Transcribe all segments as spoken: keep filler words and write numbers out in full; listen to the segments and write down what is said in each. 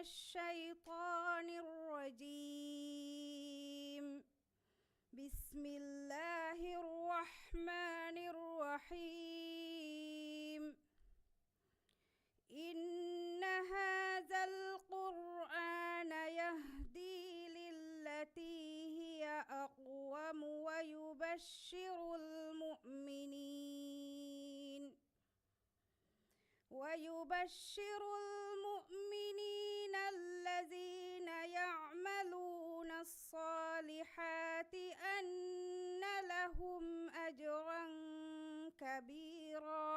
الشيطان الرجيم. بسم الله الرحمن الرحيم. إن هذا القرآن يهدي للتي هي أقوم ويبشر المؤمنين ويبشر المؤمنين الذين يعملون الصالحات أن لهم أجرا كبيرا.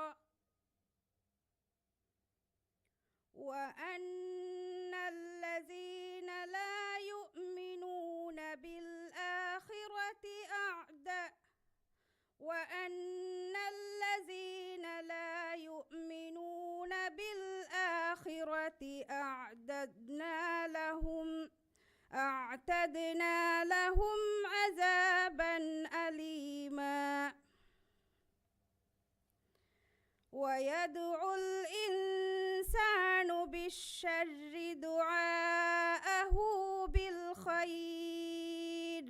وأن الذين لا يؤمنون بالآخرة أعد-، وأن الذين لا يؤمنون بالآخرة أعددنا لهم، أعتدنا لهم عذابا أليما. ويدعو الإنسان بالشر دعاءه بالخير،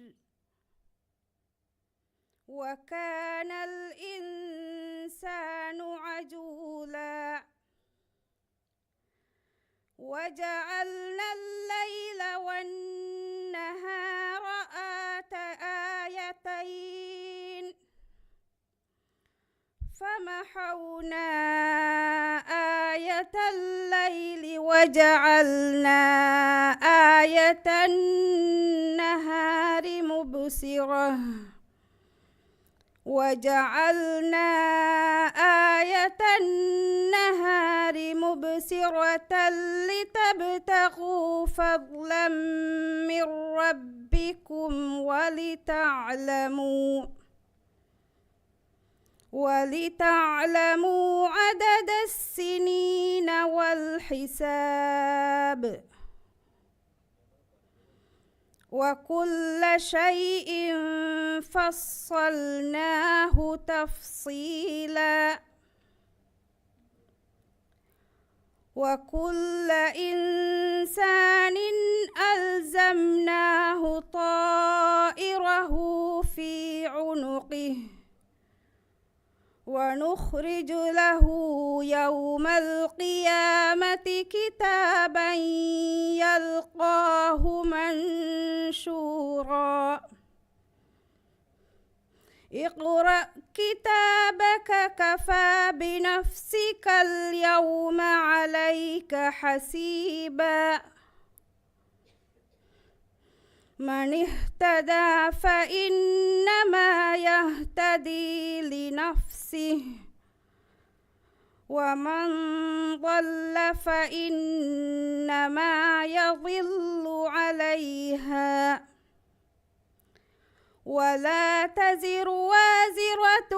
وكان الإنسان عجولا. وجعلنا الليل والنهار آت-، آيتين، فمحونا آية الليل وجعلنا آية النهار مبصرة، وجعلنا آية النهار مبصرة لتبتغوا فضلا من ربكم ولتعلموا، ولتعلموا عدد السنين والحساب، وكل شيء فصلناه تفصيلا. وكل إنسان ألزمناه طائره في عنقه، ونخرج له يوم القيامة كتابا يلقاه منشورا. اقرأ كتابك كفى بنفسك اليوم عليك حسيبا. من اهتدى فإنما يهتدي لنفسه، ومن ضل فإنما يضل عليها، ولا تزر وازرة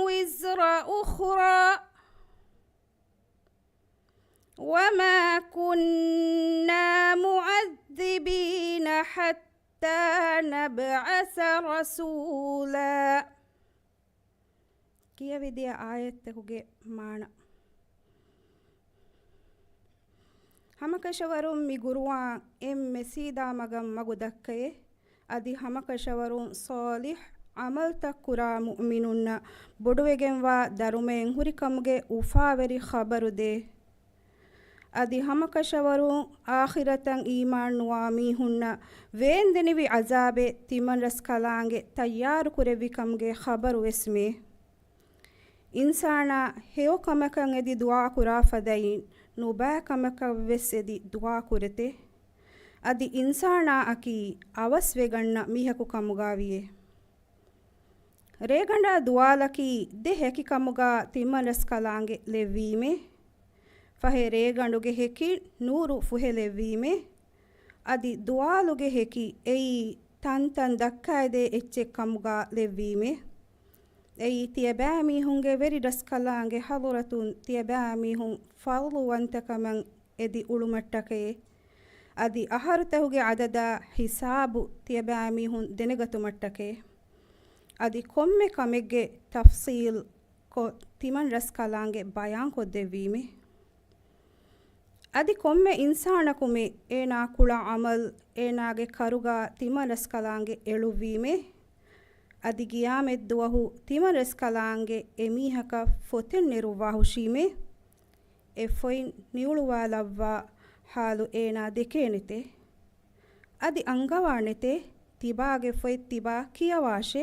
وزر أخرى، وما كنا معذبين حتى نبعث رسولا. ކިޔެވިދިޔަ އާޔަތްތަކުގެ މާނަ. ހަމަކަށަވަރުން މި ގުރުއާން އެންމެ ސީދާ މަގަށް މަގު ދައްކައޭ. އަދި ހަމަކަށަވަރުން ޞާލިޙް ޢަމަލްތައް ކުރާ މުއުމިނުންނަށް ބޮޑުވެގެންވާ ދަރުމައެއް ހުރިކަމުގެ އުފާވެރި ޚަބަރު ދޭ. އަދި ހަމަކަށަވަރުން އާޚިރަތަށް އީމާންނުވާ މީހުންނަށް ވޭންދެނިވި ޢަޒާބެއް ތިމަންރަސްކަލާނގެ ތައްޔާރުކުރެއްވިކަމުގެ ޚަބަރު ވެސް މޭ. އިންސާނާ ހެޔޮ ކަމަކަށް އެދި ދުޢާ ކުރާ ފަދައިން، ނުބައި ކަމަކަށް ވެސް އެދި ދުޢާ ކުރެތެ. އަދި އިންސާނާއަކީ އަވަސް ވެގަންނަ މީހަކު ކަމުގަ ވިޔޭ. ރޭގަނޑާ ދުވާލަކީ ދެ ހެކި ކަމުގަ ތިމަންރަސްކަލާނގެ ލެއްވީމޭ. ފަހެ ރޭގަނޑުގެ ހެކިން ނޫރު ފުހެލެއްވީމޭ. އަދި ދުވާލުގެ ހެކި އެއީ ތަންތަން ދައްކައިދޭ އެއްޗެއް ކަމުގަ ލެއްވީމޭ. އެއީ ތިޔަބައިމީހުންގެ ވެރި ރަސްކަލާނގެ ޙަޟުރަތުން ތިޔަބައިމީހުން ފަޟްލުވަންތަކަމަށް އެދި އުޅުމަށްޓަކައި، އަދި އަހަރުތަކުގެ ޢަދަދާ ޙިސާބު ތިޔަބައިމީހުން ދެނެގަތުމަށްޓަކައި، އަދި ކޮންމެ ކަމެއްގެ ތަފްޞީލް ކޮށް ތިމަން ރަސްކަލާނގެ ބަޔާންކޮށްދެއްވީމޭ. އަދި ކޮންމެ އިންސާނަކުމެ އޭނާ ކުޅަ ޢަމަލް އޭނާގެ ކަރުގާ ތިމަންރަސްކަލާނގެ އެޅުއްވީމޭ. އަދި ގިޔާމަތްދުވަހު ތިމަންރަސްކަލާނގެ އެމީހަކަށް ފޮތެއް ނެރުއްވާހުށީމޭ. އެ ފޮތް ނިއުޅުވާލައްވާ ޙާލު އޭނާ ދެކޭނެތޭ. އަދި އަންގަވާނެތޭ، ތިބާގެ ފޮތް ތިބާ ކިޔަވާށޭ.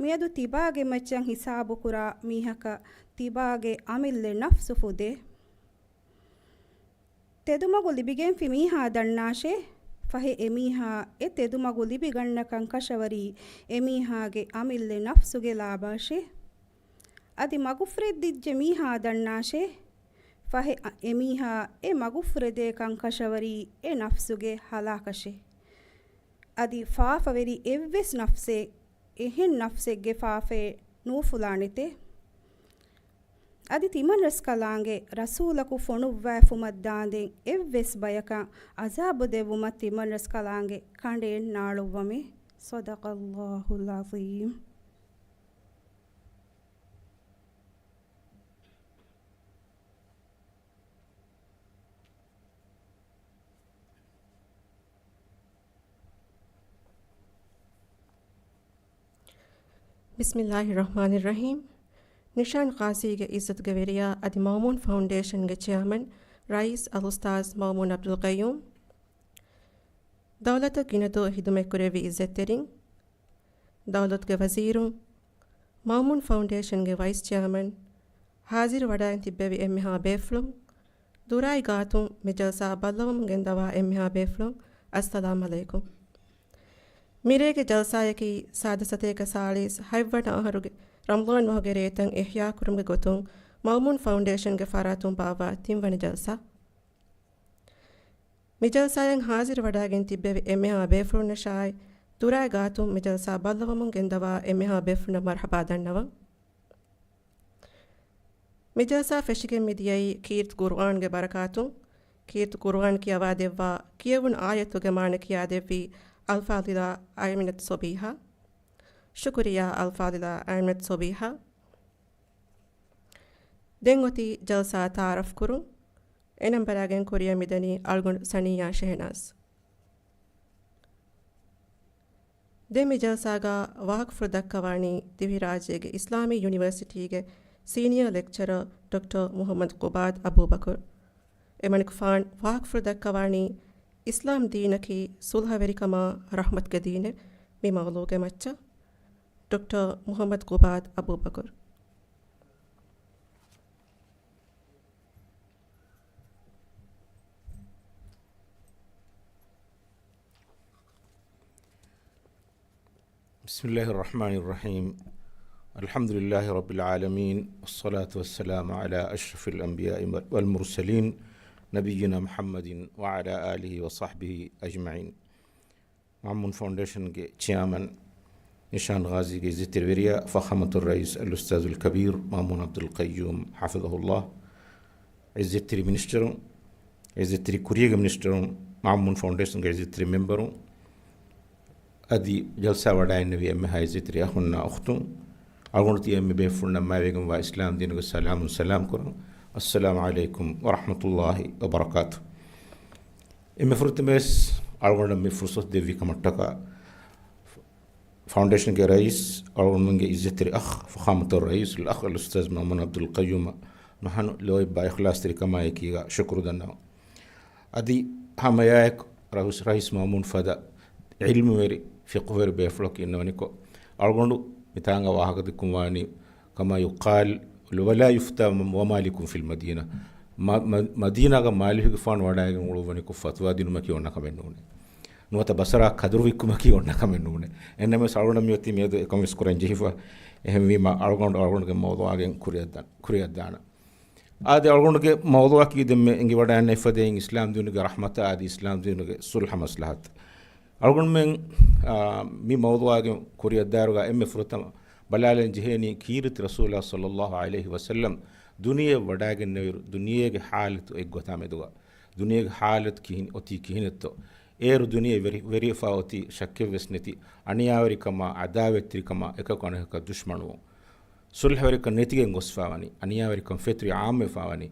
މިއަދު ތިބާގެ މައްޗަށް ހިސާބުކުރާ މީހަކަށް ތިބާގެ އަމިއްލަ ނަފްސު ފުދޭ. ތެދުމަގު ލިބިގެންފި މީހާ ދަންނާށޭ. ފަހެ އެމީހާ އެ ތެދުމަގު ލިބިގަންނަކަން ކަށަވަރީ އެމީހާގެ އަމިއްލަ ނަފްސުގެ ލާބާށޭ. އަދި މަގުފުރެއްދިއްޖެ މީހާ ދަންނާށޭ. ފަހެ އަ-، އެމީހާ އެ މަގުފުރެދޭކަން ކަށަވަރީ އެ ނަފްސުގެ ހަލާކަށޭ. އަދި ފާފަވެރި އެއްވެސް ނަފްސެއް އެހެން ނަފްސެއްގެ ފާފައެއް ނޫފުލާނެތޭ. އަދި ތިމަންރަސްކަލާނގެ ރަސޫލަކު ފޮނުއްވައިފުމަށް ދާނދެން އެއްވެސް ބަޔަކަށް ޢަޒާބު ދެއްވުމަށް ތިމަންރަސްކަލާނގެ ކަނޑައެއް ނާޅުއްވަމޭ. صدق الله العظيم. بسم الله الرحمن الرحيم. ނިޝާން ޣާޒީގެ ޢިއްޒަތުގެ ވެރިޔާ އަދި މައުމޫން ފައުންޑޭޝަންގެ ޗެއާމަން ރައީސް އަލްއުސްތާޛް މައުމޫން ޢަބްދުލް ޤައްޔޫމް، ދައުލަތަށް ގިނަ ދުވަހު ޚިދުމަތްކުރެއްވި ޢިއްޒަތްތެރިން، ދައުލަތުގެ ވަޒީރުން، މައުމޫން ފައުންޑޭޝަންގެ ވައިސް ޗެއާމަން، ޙާޒިރު ވަޑައިން ތިއްބެވި އެންމެހާ ބޭފުޅުން، ދުރާއި ގާތުން މި ޖަލްސާއަށް ބައްލަވަމުން ގެންދަވާ އެންމެހާ ބޭފުޅުން، އައްސަލާމް ޢަލައިކުމް. މިރޭގެ ޖަލްސާއަކީ ސާދަ ސަތޭކަ ސާޅީސް ހަތްވަނަ އަހަރުގެ ރަމަޟާން މަހުގެ ރޭތައް އިޙްޔާކުރުމުގެ ގޮތުން މައުމޫން ފައުންޑޭޝަންގެ ފަރާތުން ބާއްވާ ތިންވަނަ ޖަލްސާ. މި ޖަލްސާއަށް ޙާޒިރު ވަޑައިގެން ތިއްބެވި އެންމެހާ ބޭފުޅުންނަށާއި، ދުރާއި ގާތުން މި ޖަލްސާ ބައްލަވަމުން ގެންދަވާ އެންމެހާ ބޭފުޅުންނަށް މަރްޙަބާ ދަންނަވަން. މި ޖަލްސާ ފެށިގެން މިދިޔައީ ކީރިތި ޤުރުއާންގެ ބަރަކާތުން. ކީރިތި ޤުރުއާން ކިޔަވާދެއްވާ، ކިޔެވުނު އާޔަތުގެ މާނަ ކިޔާދެއްވީ އަލްފާޟިލާ އައިމިނަތު ޞަބީޙާ. ޝުކުރިއްޔާ އަލްފާޟިލާ އައިމިނަތު ޞަބީޙާ. ދެން އޮތީ ޖަލްސާ ތަޢާރަފް ކުރުން. އެނަން ބަލާގެން ކުރިއަށް މިދަނީ އަޅުގަނޑު ސަނިއްޔާ ޝެހެނާޒް. ދެން މި ޖަލްސާގަ ވާހަކަފުޅު ދައްކަވާނީ ދިވެހިރާއްޖޭގެ އިސްލާމީ ޔުނިވަރސިޓީގެ ސީނިއާ ލެކްޗަރަރ ޑޮކްޓަރ މުޙައްމަދު ޤުބާދު އަބޫބަކުރު. އެމަނިކުފާނު ވާހަކަފުޅު ދައްކަވާނީ އިސްލާމް ދީނަކީ ޞުލްޙަވެރިކަމާ ރަޙްމަތުގެ ދީނެއް. މި މައުޟޫޢުގެ މައްޗަށް ޑޮކްޓަރ މުޙައްމަދު ޤުބާދު އަބޫބަކުރު. بسم الله الرحمن الرحيم. الحمد لله رب العالمين، والصلاة والسلام على أشرف الأنبياء والمرسلين، نبينا محمد وعلى آله وصحبه أجمعين. މައުމޫން ފައުންޑޭޝަންގެ ޗެއާމަން ނިޝާން ޣާޒީގެ ޢިއްޒަތްތެރި ވެރިޔާ ފަޚާމަތުއް ރައީސް އަލްއުސްތާޛު އަލްކަބީރު މައުމޫން ޢަބްދުލް ޤައްޔޫމް ޙަފިޡަހުﷲ، ޢިއްޒަތްތެރި މިނިސްޓަރުން، ޢިއްޒަތްތެރި ކުރިޔަށް މިނިސްޓަރުން، މައުމޫން ފައުންޑޭޝަންގެ ޢިއްޒަތްތެރި މެމްބަރުން، އަދި ޖަލްސާ ވަޑައިންނެވި އެންމެހާ ޢިއްޒަތްތެރި އަޚުންނާ އުޚްތުން، އަޅުގަނޑު ތިޔަ އެންމެ ބޭފުޅުންނަށް މާވެގެންވާ އިސްލާމް ދީނުގެ ސަލާމުން ސަލާމް ކުރަން. އައްސަލާމު ޢަލައިކުމް ވަރަޙްމަތުﷲި ވަބަރަކާތު. އެންމެ ފުރަތަމަވެސް އަޅުގަނޑަށް މި ފުރުޞަތު ދެއްވި ކަމަށްޓަކާ ފައުންޑޭޝަންގެ ރައީސް، އަޅުގަނޑުމެންގެ ޢިއްޒަތްތެރި އަޚް، ފަޚާމަތުއް ރައީސް އަލްއަޚް އަލްއުސްތާޛު މައުމޫން ޢަބްދުލް ޤައްޔޫމަށް ނުހަނު ލޯތްބާ އިޚްލާޞްތެރިކަމާއެކީގަ ޝުކުރު ދަންނަވަން. އަދި ހަމައެއާއެކު ރައީސް، ރައީސް މައުމޫން ފަދަ ޢިލްމުވެރި، ފިޤުހުވެރި ބޭފުޅަކު އިންނަވަނިކޮށް، އަޅުގަނޑު މިތާނގަ ވާހަކަދެއްކުން ވާނީ كما يقال ولا يفتى ومالك في المدينة. މަ-، މަ-، މަދީނާގަ މާލިކުގެފާނު ވަޑައިގެން އުޅުއްވަނިކޮށް ފަތުވާ ދިނުމަކީ އޮންނަ ކަމެއް ނޫނޭ. ނުވަތަ ބަސަރާ ކަދުރު ވިއްކުމަކީ އޮންނަ ކަމެއް ނޫނޭ. އެހެންނަމަވެސް އަޅުގަނޑަށް މިއޮތީ މިއަދު އެކަން ވެސް ކުރަން ޖެހިފަ. އެހެންވީމަ އަޅުގަނޑު އަޅުގަނޑުގެ މައުޟޫޢާގެން ކުރިއަށްދާނަ، ކުރިއަށްދާނަ. އާދެ، އަޅުގަނޑުގެ މައުޟޫޢަކީ ދެންމެ އެނގިވަޑައިގެންނެވިފަދައިން އިސްލާމް ދީނުގެ ރަޙްމަތާ އަދި އިސްލާމް ދީނުގެ ޞުލްޙަ މަސްލަޙަތު. އަޅުގަނޑުމެން، އާ، މި މައުޟޫޢާގެ ކުރިއަށްދާއިރުގަ އެންމެ ފުރަތަމަ ބަލާލަން ޖެހޭނީ ކީރިތި ރަސޫލާ ޞައްލައްލާހު ޢަލައިހި ވަސައްލަމް ދުނިޔެއަށް ވަޑައިގެންނެވިއިރު ދުނިޔޭގެ ޙާލަތު އެއްގޮތާ މެދުގަ، ދުނިޔޭގެ ޙާލަތު ކިހިނެއް އޮތީ ކިހިނެއްތޯ، އޭރު ދުނިޔެ ވެރި-، ވެރިވެފާ އޮތީ ޝައްކެއްވެސް ނެތި އަނިޔާވެރިކަމާ، ޢަދާވަތްތެރިކަމާ، އެކަކު އަނެކަކަށް ދުޝްމަނުވުން. ޞުލްޙަވެރިކަން ނެތިގެން ގޮސްފާވަނީ، އަނިޔާވެރިކަން ފެތުރި ޢާއްމުވެފާވަނީ،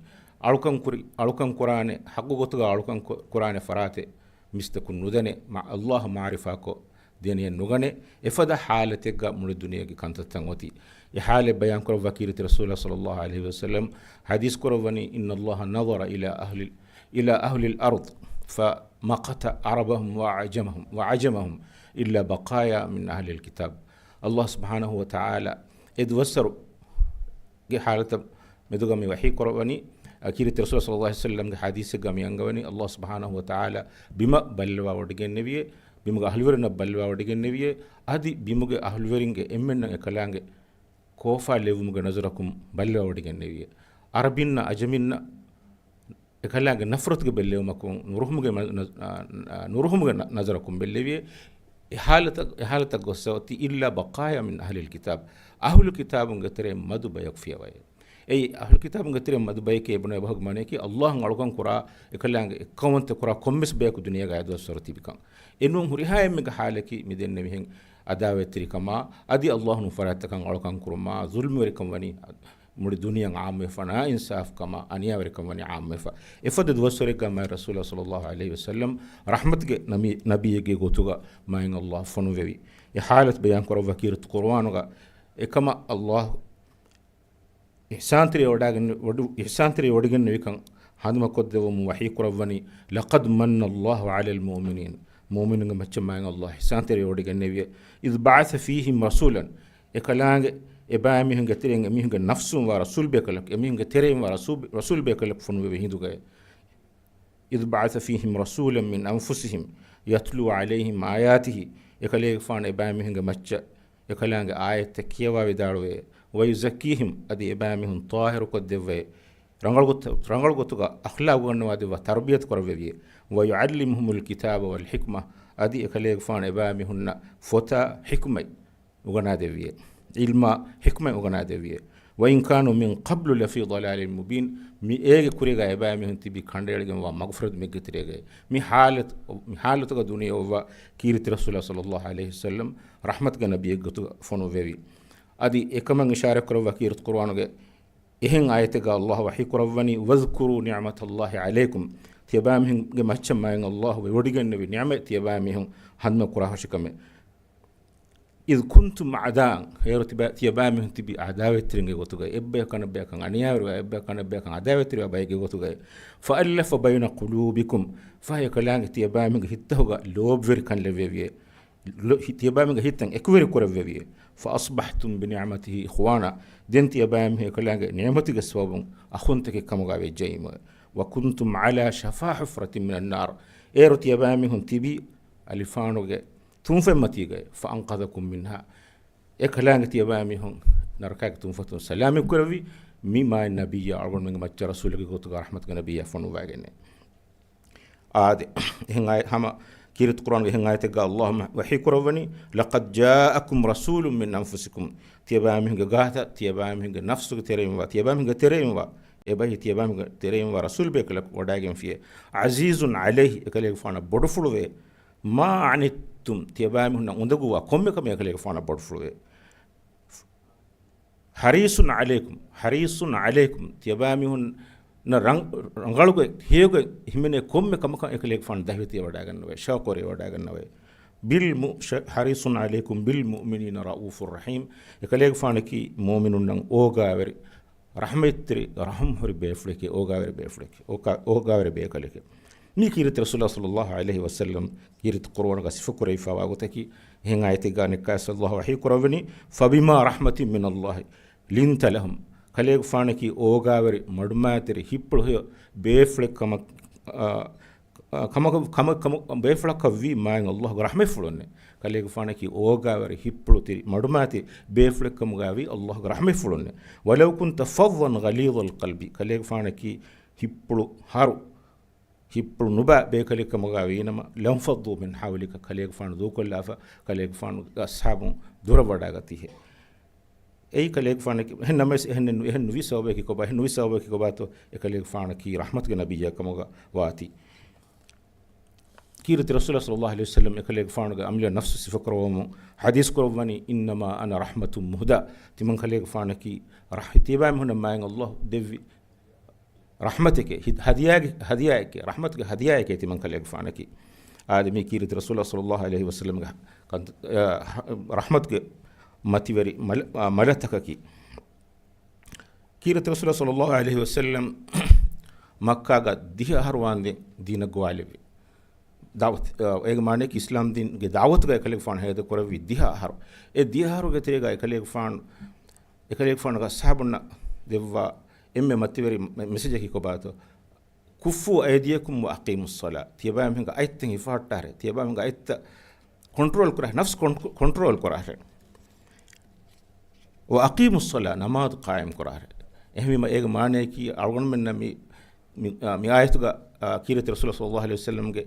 އަޅުކަން ކުރި، އަޅުކަން ކުރާނެ، ޙައްޤު ގޮތުގަ އަޅުކަން ކު-، ކުރާނެ ފަރާތެއް މިސްތަކުން ނުދަނެ، މަ-، ﷲ މަޢުރިފާކޮށް ދެނެޔަށް ނުގަނެ، އެފަދަ ޙާލަތެއްގަ މުޅި ދުނިޔޭގެ ކަންތައްތައް އޮތީ. އެ ޙާލެއް ބަޔާން ކުރައްވާ ކީރިތި ރަސޫލާ ޞައްލައްލާހު ޢަލައިހި ވަސައްލަމް ޙަދީޘް ކުރައްވަނީ، إن الله نظر إلى أهل، إلى أهل الأرض فمقت عربهم وعجمهم، وعجمهم إلا بقايا من أهل الكتاب. ﷲ ސުބްޙާނަހު ވަތަޢާލާ އެ ދުވަސްވަރު ގެ ޙާލަތަށް މެދުގަ މި ވަޙީ ކުރައްވަނީ، އަ، ކީރިތި ރަސޫލާ ޞައްލައްލާހު ޢަލައިހި ވަސައްލަމްގެ ޙަދީޘެއްގަ މި އަންގަވަނީ، ﷲ ސުބްޙާނަހު ވަތަޢާލާ ބިމަށް ބައްލަވާ ވޮޑިގެންނެވިއޭ، ބިމުގެ އަހުލުވެރިންނަށް ބައްލަވާ ވޮޑިގެންނެވިއޭ، އަދި ބިމުގެ އަހުލުވެރިންގެ އެންމެންނަށް އެކަލާނގެ ކޯފާ ލެއްވުމުގެ ނަޒަރަކުން ބައްލަވާ ވޮޑިގެންނެވިއޭ. ޢަރަބިންނަށް ޢަޖަމިންނަށް އެކަލާނގެ ނަފްރަތުގެ ބެއްލެވުމަކުން ނުރުހުމުގެ މަ-، ނަ-، އާ، އާ، ނުރުހުމުގެ ނަ-، ނަޒަރަކުން ބެއްލެވިއޭ. އެ ޙާލަތަށް، އެ ޙާލަތަށް ގޮއްސަ އޮތީ إلا بقايا من أهل الكتاب. އަހުލު ކިތާބުންގެ ތެރެއިން މަދު ބަޔަކު ފިޔަވައޭ. އެއީ، އަހުލު ކިތާބުންގެ ތެރެއިން މަދު ބަޔެކޭ ބުނެ ބަހުގެ މާނަޔަކީ، ﷲ އަޅުކަން ކުރާ އެކަލާނގެ އެއްކައުވަންތަ ކުރާ ކޮންމެސް ބަޔަކު ދުނިޔޭގަ އެދުވަސްވަރު ތިބިކަން. އެނޫން ހުރިހާ އެންމެގެ ޙާލަކީ މި ދެންނެވިހެން އަދާވަތްތެރިކަމާ، އަދި ﷲ ނުފަރާތްތަކަށް އަޅުކަން ކުރުމާ، ޒުލްމުވެރިކަން ވަނީ މުޅި ދުނިޔެއަށް ޢާއްމުވެފަ، ނާއިންސާފުކަމާ، އަނިޔާވެރިކަން ވަނީ ޢާއްމުވެފަ. އެފަދަ ދުވަސްވަރެއްގަ މާތް ރަސޫލާ ޞައްލައްލާހު ޢަލައިހި ވަސައްލަމް ރަޙްމަތުގެ ނަބީ، ނަބީއެއްގެ ގޮތުގަ މާތް ﷲ ފޮނުއްވެވި. އެ ޙާލަތު ބަޔާން ކުރައްވާ ކީރިތި ޤުރުއާނުގަ އެކަމަށް ﷲ އިޙްސާންތެރި ވަޑައިގެން ވަޑު-، އިޙްސާންތެރި ވޮޑިގެންނެވިކަން ހަނދުމަކޮށްދެއްވަމުން ވަޙީ ކުރައްވަނީ، لقد من الله على المؤمنين، މުއުމިނުންގެ މައްޗަށް މާތް ﷲ އިޙްސާންތެރި ވޮޑިގެންނެވިއޭ، إذ بعث فيهم رسولا، އެކަލާނގެ އެބައިމީހުންގެ ތެރެއިން އެމީހުންގެ ނަފްސުން ވާ ރަސޫލް ބޭކަލަކު، އެމީހުންގެ ތެރެއިން ވާ ރަސޫލް، ރަސޫލް ބޭކަލަކު ފޮނުއްވެވި ހިނދުގައި. إذ بعث فيهم رسولا من أنفسهم يتلو عليهم آياته، އެކަލޭގެފާނު އެބައިމީހުންގެ މައްޗަށް އެކަލާނގެ އާޔަތްތައް ކިޔަވާ ވިދާޅުވޭ، ويزكيهم، އަދި އެބައިމީހުން ޠާހިރުކޮށްދެއްވޭ، ރަނގަޅު ގޮތު-، ރަނގަޅު ގޮތުގަ އަޚްލާގު އުގަންނަވާދެއްވާ، ތަރުބިޔަތު ކުރައްވެވިއޭ، ويعلمهم الكتاب والحكمة، އަދި އެކަލޭގެފާނު އެބައިމީހުންނަށް ފޮތާ ޙިކުމަތް އުގަނާދެއްވިއޭ. ޢިލްމާ ޙިކުމަތް އުގަނާދެއްވިއޭ. وإن كانوا من قبل لفي ضلال مبين، މި އޭގެ ކުރީގަ އެބައިމީހުން ތިބީ ކަނޑައެޅިގެންވާ މަގުފުރެދުމެއްގެ ތެރޭގައި. މި ޙާލަތު، މި ޙާލަތުގަ ދުނިޔެ އޮއްވާ ކީރިތި ރަސޫލާ ޞައްލައްލާހު ޢަލައިހި ވަސައްލަމް ރަޙްމަތުގެ ނަބިއްޔެއްގެ ގޮތުގަ ފޮނުއްވެވި. އަދި އެކަމަށް އިޝާރަތް ކުރައްވާ ކީރިތި ޤުރުއާނުގެ އެހެން އާޔަތެއްގަ ﷲ ވަޙީ ކުރައްވަނީ، واذكروا نعمة الله عليكم، ތިޔަބައިމީހުންގެ މައްޗަށް މާތް ﷲ ވެވޮޑިގެންނެވި ނިޢުމަތް ތިޔަބައިމީހުން ހަނދުމަ ކުރާހުށިކަމެއް. إذ كنتم أعداء، އޭރު ތިބަ-، ތިޔަބައިމީހުން ތިބި އަދާވަތްތެރިންގެ ގޮތުގައި، އެއްބަޔަކު އަނެއްބަޔަކަށް އަނިޔާވެރިވާ، އެއްބަޔަކު އަނެއްބަޔަކަށް އަދާވަތްތެރިވާ ބައެއްގެ ގޮތުގައި. فألف بين قلوبكم، ފަހެ އެކަލާނގެ ތިޔަބައިމީހުންގެ ހިތްތަކުގަ ލޯބިވެރިކަން ލެއްވެވިއޭ. ލޯ-، ހި-، ތިޔަބައިމީހުންގެ ހިތްތައް އެކުވެރި ކުރެއްވެވިއޭ. فأصبحتم بنعمته إخوانا، ދެން ތިޔަބައިމީހުން އެކަލާނގެ ނިޢުމަތުގެ ސަބަބުން އަޚުންތަކެއް ކަމުގައި ވެއްޖައީމު. وكنتم على شفا حفرة من النار، އޭރު ތިޔަބައިމީހުން ތިބީ އަލިފާނުގެ ތުންފަތްމަތީގައި، فأنقذكم منها، އެކަލާނގެ ތިޔަބައިމީހުން ނަރަކާގެ ތުންފަތުން ސަލާމަތް ކުރެއްވި، މި މާތް ނަބިއްޔާ އަޅުގަނޑުމެންގެ މައްޗަށް ރަސޫލެއްގެ ގޮތުގަ ރަޙްމަތުގެ ނަބިއްޔާ ފޮނުއްވައިގެންނެވި. އާދެ، އެހެން އާޔަ-، ހަމަ ކީރިތި ޤުރުއާންގެ އެހެން އާޔަތެއްގަ ﷲ ވަޙީ ކުރައްވަނީ، لقد جاءكم رسول من أنفسكم، ތިޔަބައިމީހުންގެ ގާތަށް، ތިޔަބައިމީހުންގެ ނަފްސުގެ ތެރެއިންވާ، ތިޔަބައިމީހުންގެ ތެރެއިންވާ، އެބަހީ ތިޔަބައިމީހުންގެ ތެރެއިންވާ ރަސޫލު ބޭކަލަކު ވަޑައިގެންފިޔޭ. عزيز عليه، އެކަލޭގެފާނަށް ބޮޑުފުޅުވޭ. ما عنتم، ތިޔަބައިމީހުންނަށް އުނދަގޫވާ ކޮންމެ ކަމެއް އެކަލޭގެފާނަށް ބޮޑުފުޅުވޭ. حريص عليكم، حريص عليكم، ތިޔަބައިމީހުންނަށް ރަނގ-، ރަނގަޅުގެ ހެޔޮގެ ހިމެނޭ ކޮންމެ ކަމަކަށް އެކަލޭގެފާނު ދަހިވެތިވެވަޑައިގަންނަވައި، ޝައުޤުވެރިވެވަޑައިގަންނަވައި. ބިލް މު-، ޝަ-، حريص عليكم بالمؤمنين رءوف رحيم، އެކަލޭގެފާނަކީ މުއުމިނުންނަށް އޯގާވެރި، ރަޙްމަތްތެރި، ރަޙުމްހުރި ބޭފުޅެކޭ، އޯގާވެރި ބޭފުޅެކޭ، އޯކާ-، އޯގާވެރި ބޭކަލެކޭ. މީ ކީރިތި ރަސޫލާ ޞައްލައްލާހު ޢަލައިހި ވަސައްލަމް ކީރިތި ޤުރުއާނުގަ ސިފަކުރެވިފައިވާ ގޮތަކީ، އެހެން އާޔަތެއްގަ އަނެއްކާވެސް ﷲ ވަޙީ ކުރައްވަނީ، فبما رحمة من الله لنت لهم، ކަލޭގެފާނަކީ އޯގާވެރި، މަޑުމައިތިރި، ހިތްޕުޅު ހެޔޮ ބޭފުޅެއް ކަމަށް، އާ، އާ، ކަމަކަށް، ކަމަށް، ކަމަށް، ބޭފުޅަކަށްވީ މާތް ﷲގެ ރަޙްމަތްފުޅުންނޭ. ކަލޭގެފާނަކީ އޯގާވެރި، ހިތްޕުޅުތިރި، މަޑުމައިތި ބޭފުޅެއް ކަމުގައިވީ ﷲގެ ރަޙްމަތްފުޅުންނޭ. ولو كنت فظا غليظ القلب، ކަލޭގެފާނަކީ ހިތްޕުޅު ހަރު، ހިތްޕުޅު ނުބާ ބޭކަލެއް ކަމުގައި ވީނަމަ، لانفضوا من حولك، ކަލޭގެފާނު ދޫކޮށްލާފަ، ކަލޭގެފާނުގެ އަޞްޙާބުން ދުރަށް ވަޑައިގަތީހޭ. އެއީ ކަލޭގެފާނަކީ، އެހެން ނަމަވެސް އެހެން ނު-، އެހެން ނުވި ސަބަބަކީ ކޮބާ؟ އެހެން ނުވި ސަބަބަކީ ކޮބާތޯ؟ އެ ކަލޭގެފާނަކީ ރަޙްމަތުގެ ނަބިއްޔާ ކަމުގަ ވާތީ. ކީރިތި ރަސޫލާ ޞައްލައްލާހު ޢަލައިހި ވަސައްލަމް އެކަލޭގެފާނުގެ އަމިއްލަ ނަފްސު ސިފަކުރައްވަމުން ޙަދީޘް ކުރައްވަނީ، إنما أنا رحمة مهداة، ތިމަން ކަލޭގެފާނަކީ ރަޙް-، ތިޔަބައިމީހުންނަށް މާތް ﷲ ދެއްވި ރަޙްމަތެކޭ، ހި-، ހަދިޔާގެ، ހަދިޔާއެކޭ، ރަޙްމަތުގެ ހަދިޔާއެކޭ ތިމަން ކަލޭގެފާނަކީ. އާދެ، މީ ކީރިތި ރަސޫލާ ޞައްލައްލާހު ޢަލައިހި ވަސައްލަމްގެ ކަން-، އަ، ރަޙްމަތުގެ މަތިވެރި މަލަ-، އަ، މަލަތަކަކީ. ކީރިތި ރަސޫލާ ޞައްލައްލާހު ޢަލައިހި ވަސައްލަމް މައްކާގަ ދިހަ އަހަރު ވާންދެން ދީނަށް ގޮވާލެއްވި. ދަޢުވަތު، އަ، އޭގެ މާނައަކީ އިސްލާމް ދީންގެ ދަޢުވަތުގަ އެކަލޭގެފާނު ހޭދަ ކުރެއްވި ދިހަ އަހަރު. އެ ދިހަ އަހަރުގެ ތެރޭގަ އެކަލޭގެފާނު، އެކަލޭގެފާނުގެ އަޞްޙާބުންނަށް ދެއްވާ އެންމެ މަތިވެރި މެ-، މެސެޖަކީ ކޮބާތޯ؟ ކުއްފޫ އައިދިޔަކުމް ވައަޤީމުއްޞަލާ. ތިޔަބައިމީހުންގެ އަތްތައް ހިފަހައްޓާށޭ. ތިޔަބައިމީހުންގެ އަތްތައް ކޮންޓްރޯލް ކުރާށޭ. ނަފްސު ކޮން-، ކޮންޓްރޯލް ކުރާށޭ. ވައަޤީމުއްޞަލާ، ނަމާދު ޤާއިމް ކުރާށޭ. އެހެންވީމަ އޭގެ މާނައަކީ އަޅުގަނޑުމެންނަށް މި، މި، އާ، މި އާޔަތުގަ، އާ، ކީރިތި ރަސޫލާ ޞައްލައްލާހު ޢަލައިހި ވަސައްލަމްގެ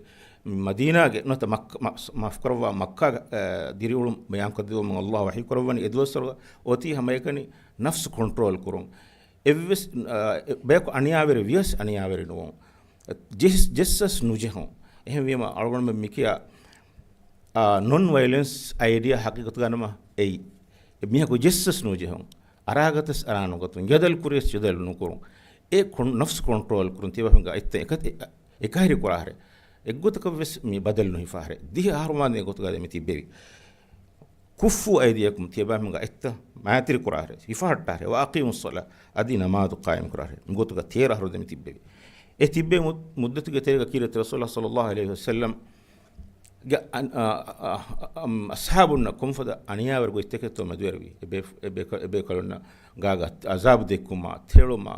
މަދީނާގެ ނުވަތަ މައްކަ-، މަ-، މާފުކުރައްވާ، މައްކާގެ، އާ، ދިރިއުޅުން ބަޔާންކޮށްދެއްވުމުން ﷲ ވަޙީކުރައްވަނީ. އެދުވަސްވަރުގަ އޮތީ ހަމައެކަނި ނަފްސު ކޮންޓްރޯލް ކުރުން. އެއްވެސް، އާ، އެ-، ބަޔަކު އަނިޔާވެރި ވިޔަސް އަނިޔާވެރި ނުވުން. ޖެސް-، ޖެއްސަސް ނުޖެހުން. އެހެންވީމަ އަޅުގަނޑުމެން މިކިޔާ، އާ، ނޮން ވަޔަލެންސް އައިޑިއާ ހަގީގަތުގަ ނަމަ އެއީ. މީހަކު ޖެއްސަސް ނުޖެހުން. އަރާގަތަސް އަރާ ނުގަތުން. ޖަދަލު ކުރިޔަސް ޖަދަލު ނުކުރުން. އެ ކޮން-، ނަފްސު ކޮންޓްރޯލް ކުރުން. ތިޔަބައިމީހުންގެ އަތްތައް އެކަ-، އެ-، އެކަހެރި ކުރާށޭ. އެއްގޮތަކަށްވެސް މި ބަދަލު ނުހިފާށޭ. ދިހަ އަހަރު ވާންދެން އެގޮތުގަ ދެމި ތިއްބެވި. ކުއްފޫ އައިދިޔަކުމް، ތިޔަބައިމީހުންގެ އަތްތައް މައިތިރި ކުރާށޭ، ހިފަހައްޓާށޭ، ވައަޤީމުއްޞަލާ، އަދި ނަމާދު ޤާއިމް ކުރާށޭ. މިގޮތުގަ ތޭރަ އަހަރު ދެމި ތިއްބެވި. އެ ތިއްބެވި މު-، މުއްދަތުގެ ތެރޭގަ ކީރިތި ރަސޫލާ ޞައްލައްލާހު ޢަލައިހި ވަސައްލަމްގެ އަ-، އަ-، އަ-، އަ-، އަޞްޙާބުންނަށް ކޮންފަދަ އަނިޔާވެރި ގޮތްތަކެއްތޯ މެދުވެރިވި. އެބޭ-، އެބޭކަ-، އެބޭކަލުންނަށް ގާގަ ޢަޒާބު ދެއްކުމާ، ތެޅުމާ،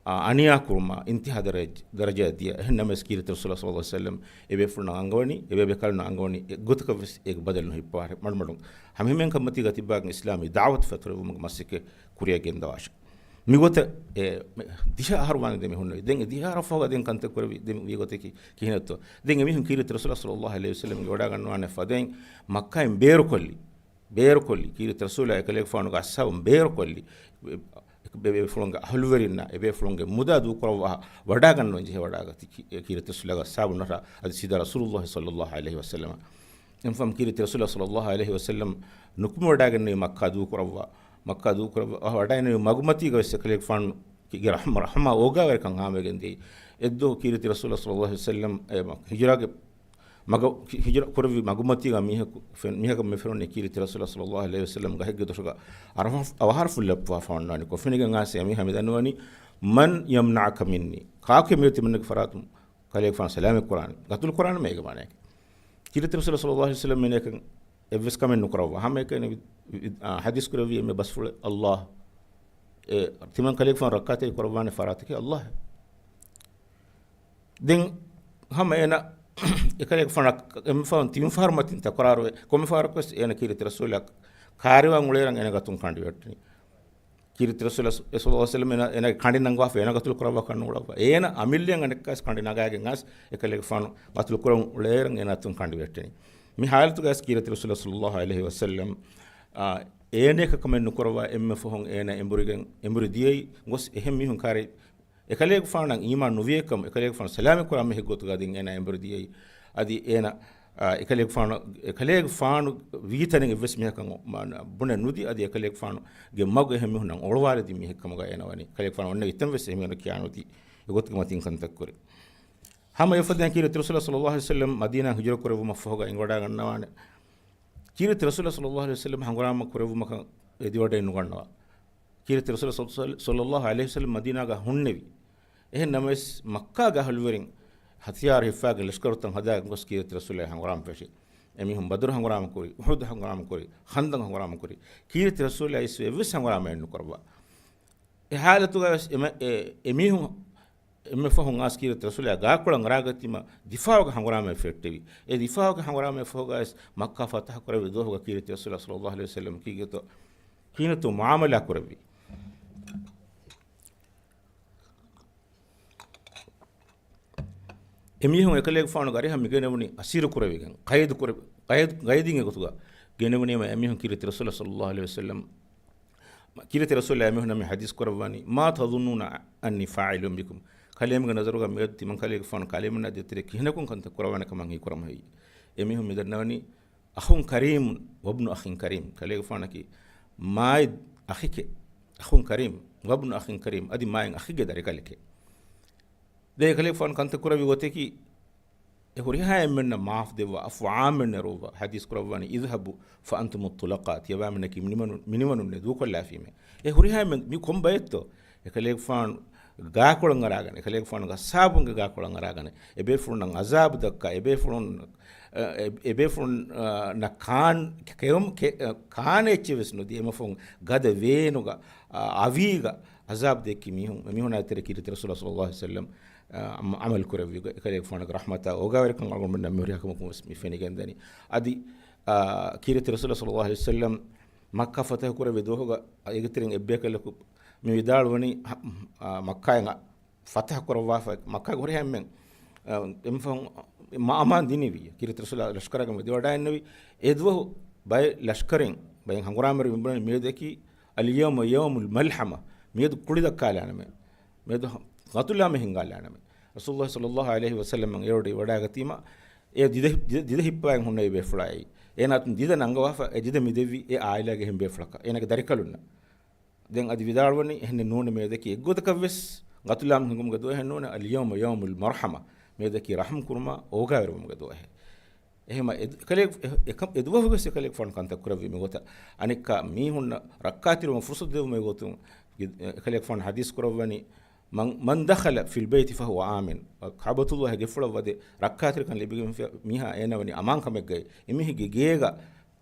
އާ، އަނިޔާ ކުރުމާ، އިންތިހާ ދަރަޖް-، ދަރަޖައަށް ދިޔަ. އެހެން ނަމަވެސް ކީރިތި ރަސޫލާ ޞައްލައްލާހު ޢަލައިހި ވަސައްލަމް އެބޭފުޅުންނަށް އަންގަވަނީ، އެބޭބޭކަލުންނަށް އަންގަވަނީ އެއްގޮތަކަށްވެސް އޭގެ ބަދަލު ނުހިއްޕާށޭ. މަޑުމަޑުން ހަމަ ހިމޭން ކަންމަތީގަ ތިއްބާގެން އިސްލާމީ ދަޢުވަތު ފަތުރެވުމުގެ މަސައްކަތް ކުރިއަށް ގެންދަވާށޭ. މިގޮތަށް އެ މެ-، ދިހަ އަހަރު ވާނެ ދެމި ހުންނެވި. ދެން އެ ދިހަ އަހަރަށް ފަހުގަ ދެން ކަންތައް ކުރެވި ދެން ވީ ގޮތަކީ ކިހިނެއްތޯ؟ ދެން އެމީހުން ކީރިތި ރަސޫލާ ޞައްލައްލާހު ޢަލައިހި ވަސައްލަމްގެ ވަޑާގަންނަވާނެ ފަދައިން މައްކާއިން ބޭރުކޮށްލި. ބޭރުކޮށްލި. ކީރިތި ރަސޫލާ އެކަލޭގެފާނުގެ އަޞްޙާބުން ބޭރުކޮށްލި. އެ-، އެބޭފުޅުންގެ އަހުލުވެރިންނާ، އެބޭފުޅުންގެ މުދާ ދޫކުރައްވާ ވަޑާގަންނަވަން ޖެހޭ ވަޑާގަތީ ކީ-، ކީރިތި ރަސޫލާގެ އަޞްޙާބުންނަށާ އަދި ސީދާ ރަސޫލުއްލާހި ޞައްލައްލާހު ޢަލައިހި ވަސައްލަމަ. އެންފަމް ކީރިތި ރަސޫލާ ޞައްލައްލާހު ޢަލައިހި ވަސައްލަމް ނުކުމެވަޑާގަންނެވި މައްކާ ދޫކުރައްވާ، މައްކާ ދޫކުރައްވާ ވަޑައިނެވި މަގުމަތީގަ ވެސް އެކަލޭގެފާނުގެ ރަޙްމަ، ރަޙްމާ އޯގާވެރިކަން ހާމަވެގެންދިޔައީ. އެއްދުވަހު ކީރިތި ރަސޫލާ ޞައްލައްލާހު ޢަލައިހި ވަސައްލަމް އެ މަ-، ހިޖުރާގެ މަގަށް ހި-، ހިޖުރަ ކުރެއްވި މަގުމަތީގަ މީހަކު ފެން-، މީހަކަށް މި ފެނުނީ ކީރިތި ރަސޫލާ ޞައްލައްލާހު ޢަލައިހި ވަސައްލަމް ގަހެއްގެ ދޮށުގަ އަވަހަށް-، އަވަހާރަ ފުއްލައްޕަވާފަ ވަންނާނެ. ކޮފިނިގެން އާސެ އެމީހާ މި ދަންނަވަނީ، "މަން ޔަމްނަޢުކަ މިންނީ؟" ކާކޭ މިއޮތީ ތިމަންނަގެ ފަރާތުން ކަލޭގެފާނު ސަލާމަތް ކުރާނެ، ގަތުލު ކުރާނެ މޭގެ މާނައަކީ. ކީރިތި ރަސޫލާ ޞައްލައްލާހު ޢަލައިހި ވަސައްލަމް މިނޭކަން އެއްވެސް ކަމެއް ނުކުރައްވާ. ހަމައެކަނި ވި-، ވި-، އާ، ޙަދީޘް ކުރެއްވި އެންމެ ބަސްފުޅެއް، ﷲ އެ ތިމަން ކަލޭގެފާނު ރައްކާތެރި ކުރައްވާނެ ފަރާތަކީ ﷲ. ދެން ހަމަ އޭނަ އެކަލޭގެފާނަށް އެންމެފަހުން ތިން ފަހަރު މަތިން ތަކުރާރުވެ، ކޮންމެ ފަހަރަކުވެސް އޭނަ ކީރިތި ރަސޫލާ ކާރިވާން އުޅޭއިރަށް އޭނަ ގަތުން ކަނޑިވެއްޓެނީ. ކީރިތި ރަސޫލާ ޞައްލައްލާހު ޢަލައިހި ވަސައްލަމް އޭނަ، އޭނަގެ ކަނޑި ނަންގަވާފަ އޭނަ ގަތުލު ކުރައްވާކަށް ނޫޅައްވާ. އޭނަ އަމިއްލައަށް އަނެއްކާވެސް ކަނޑި ނަގާގެން އައިސް އެކަލޭގެފާނު ގަތުލު ކުރަން އުޅޭއިރަށް އޭނަ ގަތުން ކަނޑިވެއްޓެނީ. މި ޙާލަތުގައި ކީރިތި ރަސޫލާ ޞައްލައްލާހު ޢަލައިހި ވަސައްލަމް، އާ، އޭނައަކަށް ކަމެއް ނުކުރައްވާ އެންމެ ފަހުން އޭނަ އެނބުރިގެން، އެނބުރި ދިޔައީ ގޮސް އެހެން މީހުން ކާރި އެކަލޭގެފާނަށް އީމާން ނުވިޔަކަމަށް އެކަލޭގެފާނު ސަލާމަތް ކުރާ މީހެއް ގޮތުގަ ދެން އޭނާ އެނބުރި ދިޔައީ. އަދި އޭނާ، އާ، އެކަލޭގެފާނު، އެކަލޭގެފާނު ވީތަނެއް އެއްވެސް މީހަކަށް ބުނެ ނުދީ، އަދި އެކަލޭގެފާނުގެ މަގު އެހެން މީހުންނަށް އޮޅުވާލެދި މީހެއް ކަމުގަ އޭނާ ވަނީ. އެކަލޭގެފާނު އޮންނަ އެތަން ވެސް އެހެން މީހުންނަށް ކިޔާނުދީ އެގޮތުގެ މަތިން ކަންތައް ކުރި. ހަމަ އެފަދައިން ކީރިތި ރަސޫލާ ޞައްލައްލާހު ޢަލައިހި ވަސައްލަމް މަދީނާ ހިޖުރަ ކުރެއްވުމަށް ފަހުގަ އެނގިވަޑާގަންނަވާނެ. ކީރިތި ރަސޫލާ ޞައްލައްލާހު ޢަލައިހި ވަސައްލަމް ހަނގުރާމަ ކުރެއްވުމަކަށް އެދިވަޑައެއް ނުގަންނަވާ. ކީރިތި ރަސޫލާ ޞައްލައްލާހު ޢަލައިހި ވަސައްލަމް މަދީނާގަ ހުންނެވި. އެހެން ނަމަވެސް، މައްކާގެ އަހުލުވެރިން ހަތިޔާރު ހިފާގެން ލަޝްކަރުތައް ހަދާގެން ގޮސް ކީރިތި ރަސޫލާއާ ހަނގުރާމަ ފެށި. އެމީހުން ބަދުރު ހަނގުރާމަ ކުރި، އުޙުދު ހަނގުރާމަ ކުރި، ޚަންދަޤް ހަނގުރާމަ ކުރި. ކީރިތި ރަސޫލާ އިސް އެއްވެސް ހަނގުރާމައެއް ނުކުރައްވާ. އެ ޙާލަތުގައި ވެސް އެމަ-، އެ-، އެމީހުން އެންމެ ފަހުން އާސް ކީރިތި ރަސޫލާ ގާކޮޅަށް އަރާގަތީމަ ދިފާޢުގެ ހަނގުރާމައެއް ފެއްޓެވި. އެ ދިފާޢުގެ ހަނގުރާމައެއް ފަހުގައި ވެސް މައްކާ ފަތަޙަ ކުރެއްވި ދުވަހުގަ ކީރިތި ރަސޫލާ ޞައްލައްލާހު ޢަލައިހި ވަސައްލަމް ކީކޭތޯ ކިހިނެއްތޯ މުޢާމަލާ ކުރެއްވީ. އެމީހުން އެކަލޭގެފާނުގެ އަރިހަށް މި ގެނެވުނީ އަސީރު ކުރެވިގެން، ޤައިދު ކުރެ-، ޤައިދު، ޤައިދީންގެ ގޮތުގަ ގެނެވުނީމަ އެމީހުން ކީރިތި ރަސޫލާ ޞައްލައްލާހު ޢަލައިހި ވަސައްލަމް، ކީރިތި ރަސޫލާ އެމީހުންނަށް މި ޙަދީޘް ކުރައްވަނީ، "ما تظنون أني فاعل بكم؟" ކަލޭމެންގެ ނަޒަރުގަ މިއަދު ތިމަން ކަލޭގެފާނު ކަލޭމެންނާ ދޭތެރޭ ކިހިނަކުން ކަންތައް ކުރައްވާނެ ކަމަށް ހީކުރަމުން ހެއްޔޭ؟ އެމީހުން މި ދަންނަވަނީ، "أخ كريم وابن أخ كريم." ކަލޭގެފާނަކީ މާތް އަޚެކޭ. "أخ كريم وابن أخ كريم." އަދި މާތް އަޚެއްގެ ދަރިކަލެކޭ. ދެ އެކަލޭގެފާނު ކަންތައް ކުރެއްވި ގޮތަކީ، އެ ހުރިހާ އެންމެންނަށް މާފް ދެއްވާ، އަފު އާއްމެއް ނެރުއްވާ، ޙަދީޘް ކުރައްވަނީ، اذهبوا فأنتم الطلقاء، ތިޔަބައިމީހުންނަކީ މިނިވަނު-، މިނިވަނުންނޭ ދޫކޮށްލާފީމޭ. އެ ހުރިހާ އެންމެން މި ކޮން ބައެއްތޯ؟ އެކަލޭގެފާނު ގާކޮޅަށް އަރާގަނެ، އެކަލޭގެފާނުގެ އަޞްޙާބުންގެ ގާކޮޅަށް އަރާގަނެ، އެބޭފުޅުންނަށް ޢަޒާބު ދައްކާ، އެބޭފުޅުން، އެ، އެ، އެބޭފުޅުން، އަ، ނަށް ކާން-، ކެއުމް-، ކެ-، އަ، ކާނެ އެއްޗެއް ވެސް ނުދީ، އެމަފުން ގަދަ ވޭނުގަ، އަ، އަވީގަ ޢަޒާބު ދެއްކި މީހުން، މީހުނާ ތެރެ ކީރިތި ރަސޫލާ ޞައްލައްލާހު ޢަލައިހި ވަސައްލަމް، އަ، އަމަ-، ޢަމަލު ކުރެއްވި އެކަލޭގެފާނުގެ ރަޙްމަތާ އޯގާވެރިކަން އަޅުގަނޑުމެންނަށް މި ހުރިހާ ކަމަކުން ވެސް މި ފެނިގެންދަނީ. އަދި، އާ، ކީރިތި ރަސޫލާ ޞައްލައްލާހު ޢަލައިހި ވަސައްލަމް މައްކާ ފަތަޙު ކުރެއްވި ދުވަހުގަ އޭގެތެރެއިން އެއްބޭކަލަކު މި ވިދާޅުވަނީ، އާ، މައްކާއިން ފަތަޙު ކުރައްވާފަ، މައްކާގެ ހުރިހާ އެންމެން، އާ، އެމަފަހުން މަ-، އަމާން ދިނިވިއްޔާ. ކީރިތި ރަސޫލާ ލަޝްކަރާގަ މި ވަޑައިންނެވި. އެ ދުވަހު ބައެއް ލަޝްކަރެއް، ބައެއް ހަނގުރާމަވެރިން މި ބުނަނީ މިއަދަކީ اليوم يوم الملحمة، މިއަދު ކުޅި ދައްކާލާނަމޭ. މިއަދު ޤަތުލުއާމް ހިންގާލާނަމޭ. ރަސޫލުﷲ ޞައްލައްލާހު ޢަލައިހި ވަސައްލަމް އެ ވަޑައިގަތީމަ، އެ ދިދަ-، ދި-، ދިދަ ހިއްޕަވައިގެން ހުންނެވި ބޭފުޅާއި، އޭނާ ދިދަ ނަންގަވާފަ، އެ ދިދަ މި ދެއްވީ އެ ޢާއިލާގެ އެހެން ބޭފުޅަކަށް، އޭނާގެ ދަރިކަލުންނަށް. ދެން އަދި ވިދާޅުވަނީ، އެހެން ނޫނޭ، މިއަދަކީ އެއްގޮތަކަށް ވެސް ޤަތުލުއާމް ހިނގުމުގެ ދުވަހެއް ނޫނޭ، اليوم يوم المرحمة، މިއަދަކީ ރަޙްމް ކުރުމާ އޯގާވެރިވުމުގެ ދުވަހެއް. އެހެމަ އެ-، އެކަލޭ-، އެ-، އެކަ-، އެ ދުވަހު ވެސް އެކަލޭގެފާނު ކަންތައް ކުރެއްވީ މިގޮތަށް. އަނެއްކާ މީހުންނަށް ރައްކާތެރިވުމަށް ފުރުޞަތު ދެއްވުމުގެ ގޮތުން އެކަލޭގެފާނު ޙަދީޘް ކުރައްވަނީ، من، من دخل في البيت فهو آمن. ކަޢުބަތުﷲ ގެފުޅަށް ވަދެ ރައްކާތެރިކަން ލިބިގެންފި މީހާ އޭނާ ވަނީ އަމާންކަމެއްގައި. އެމީހެއްގެ ގޭގަ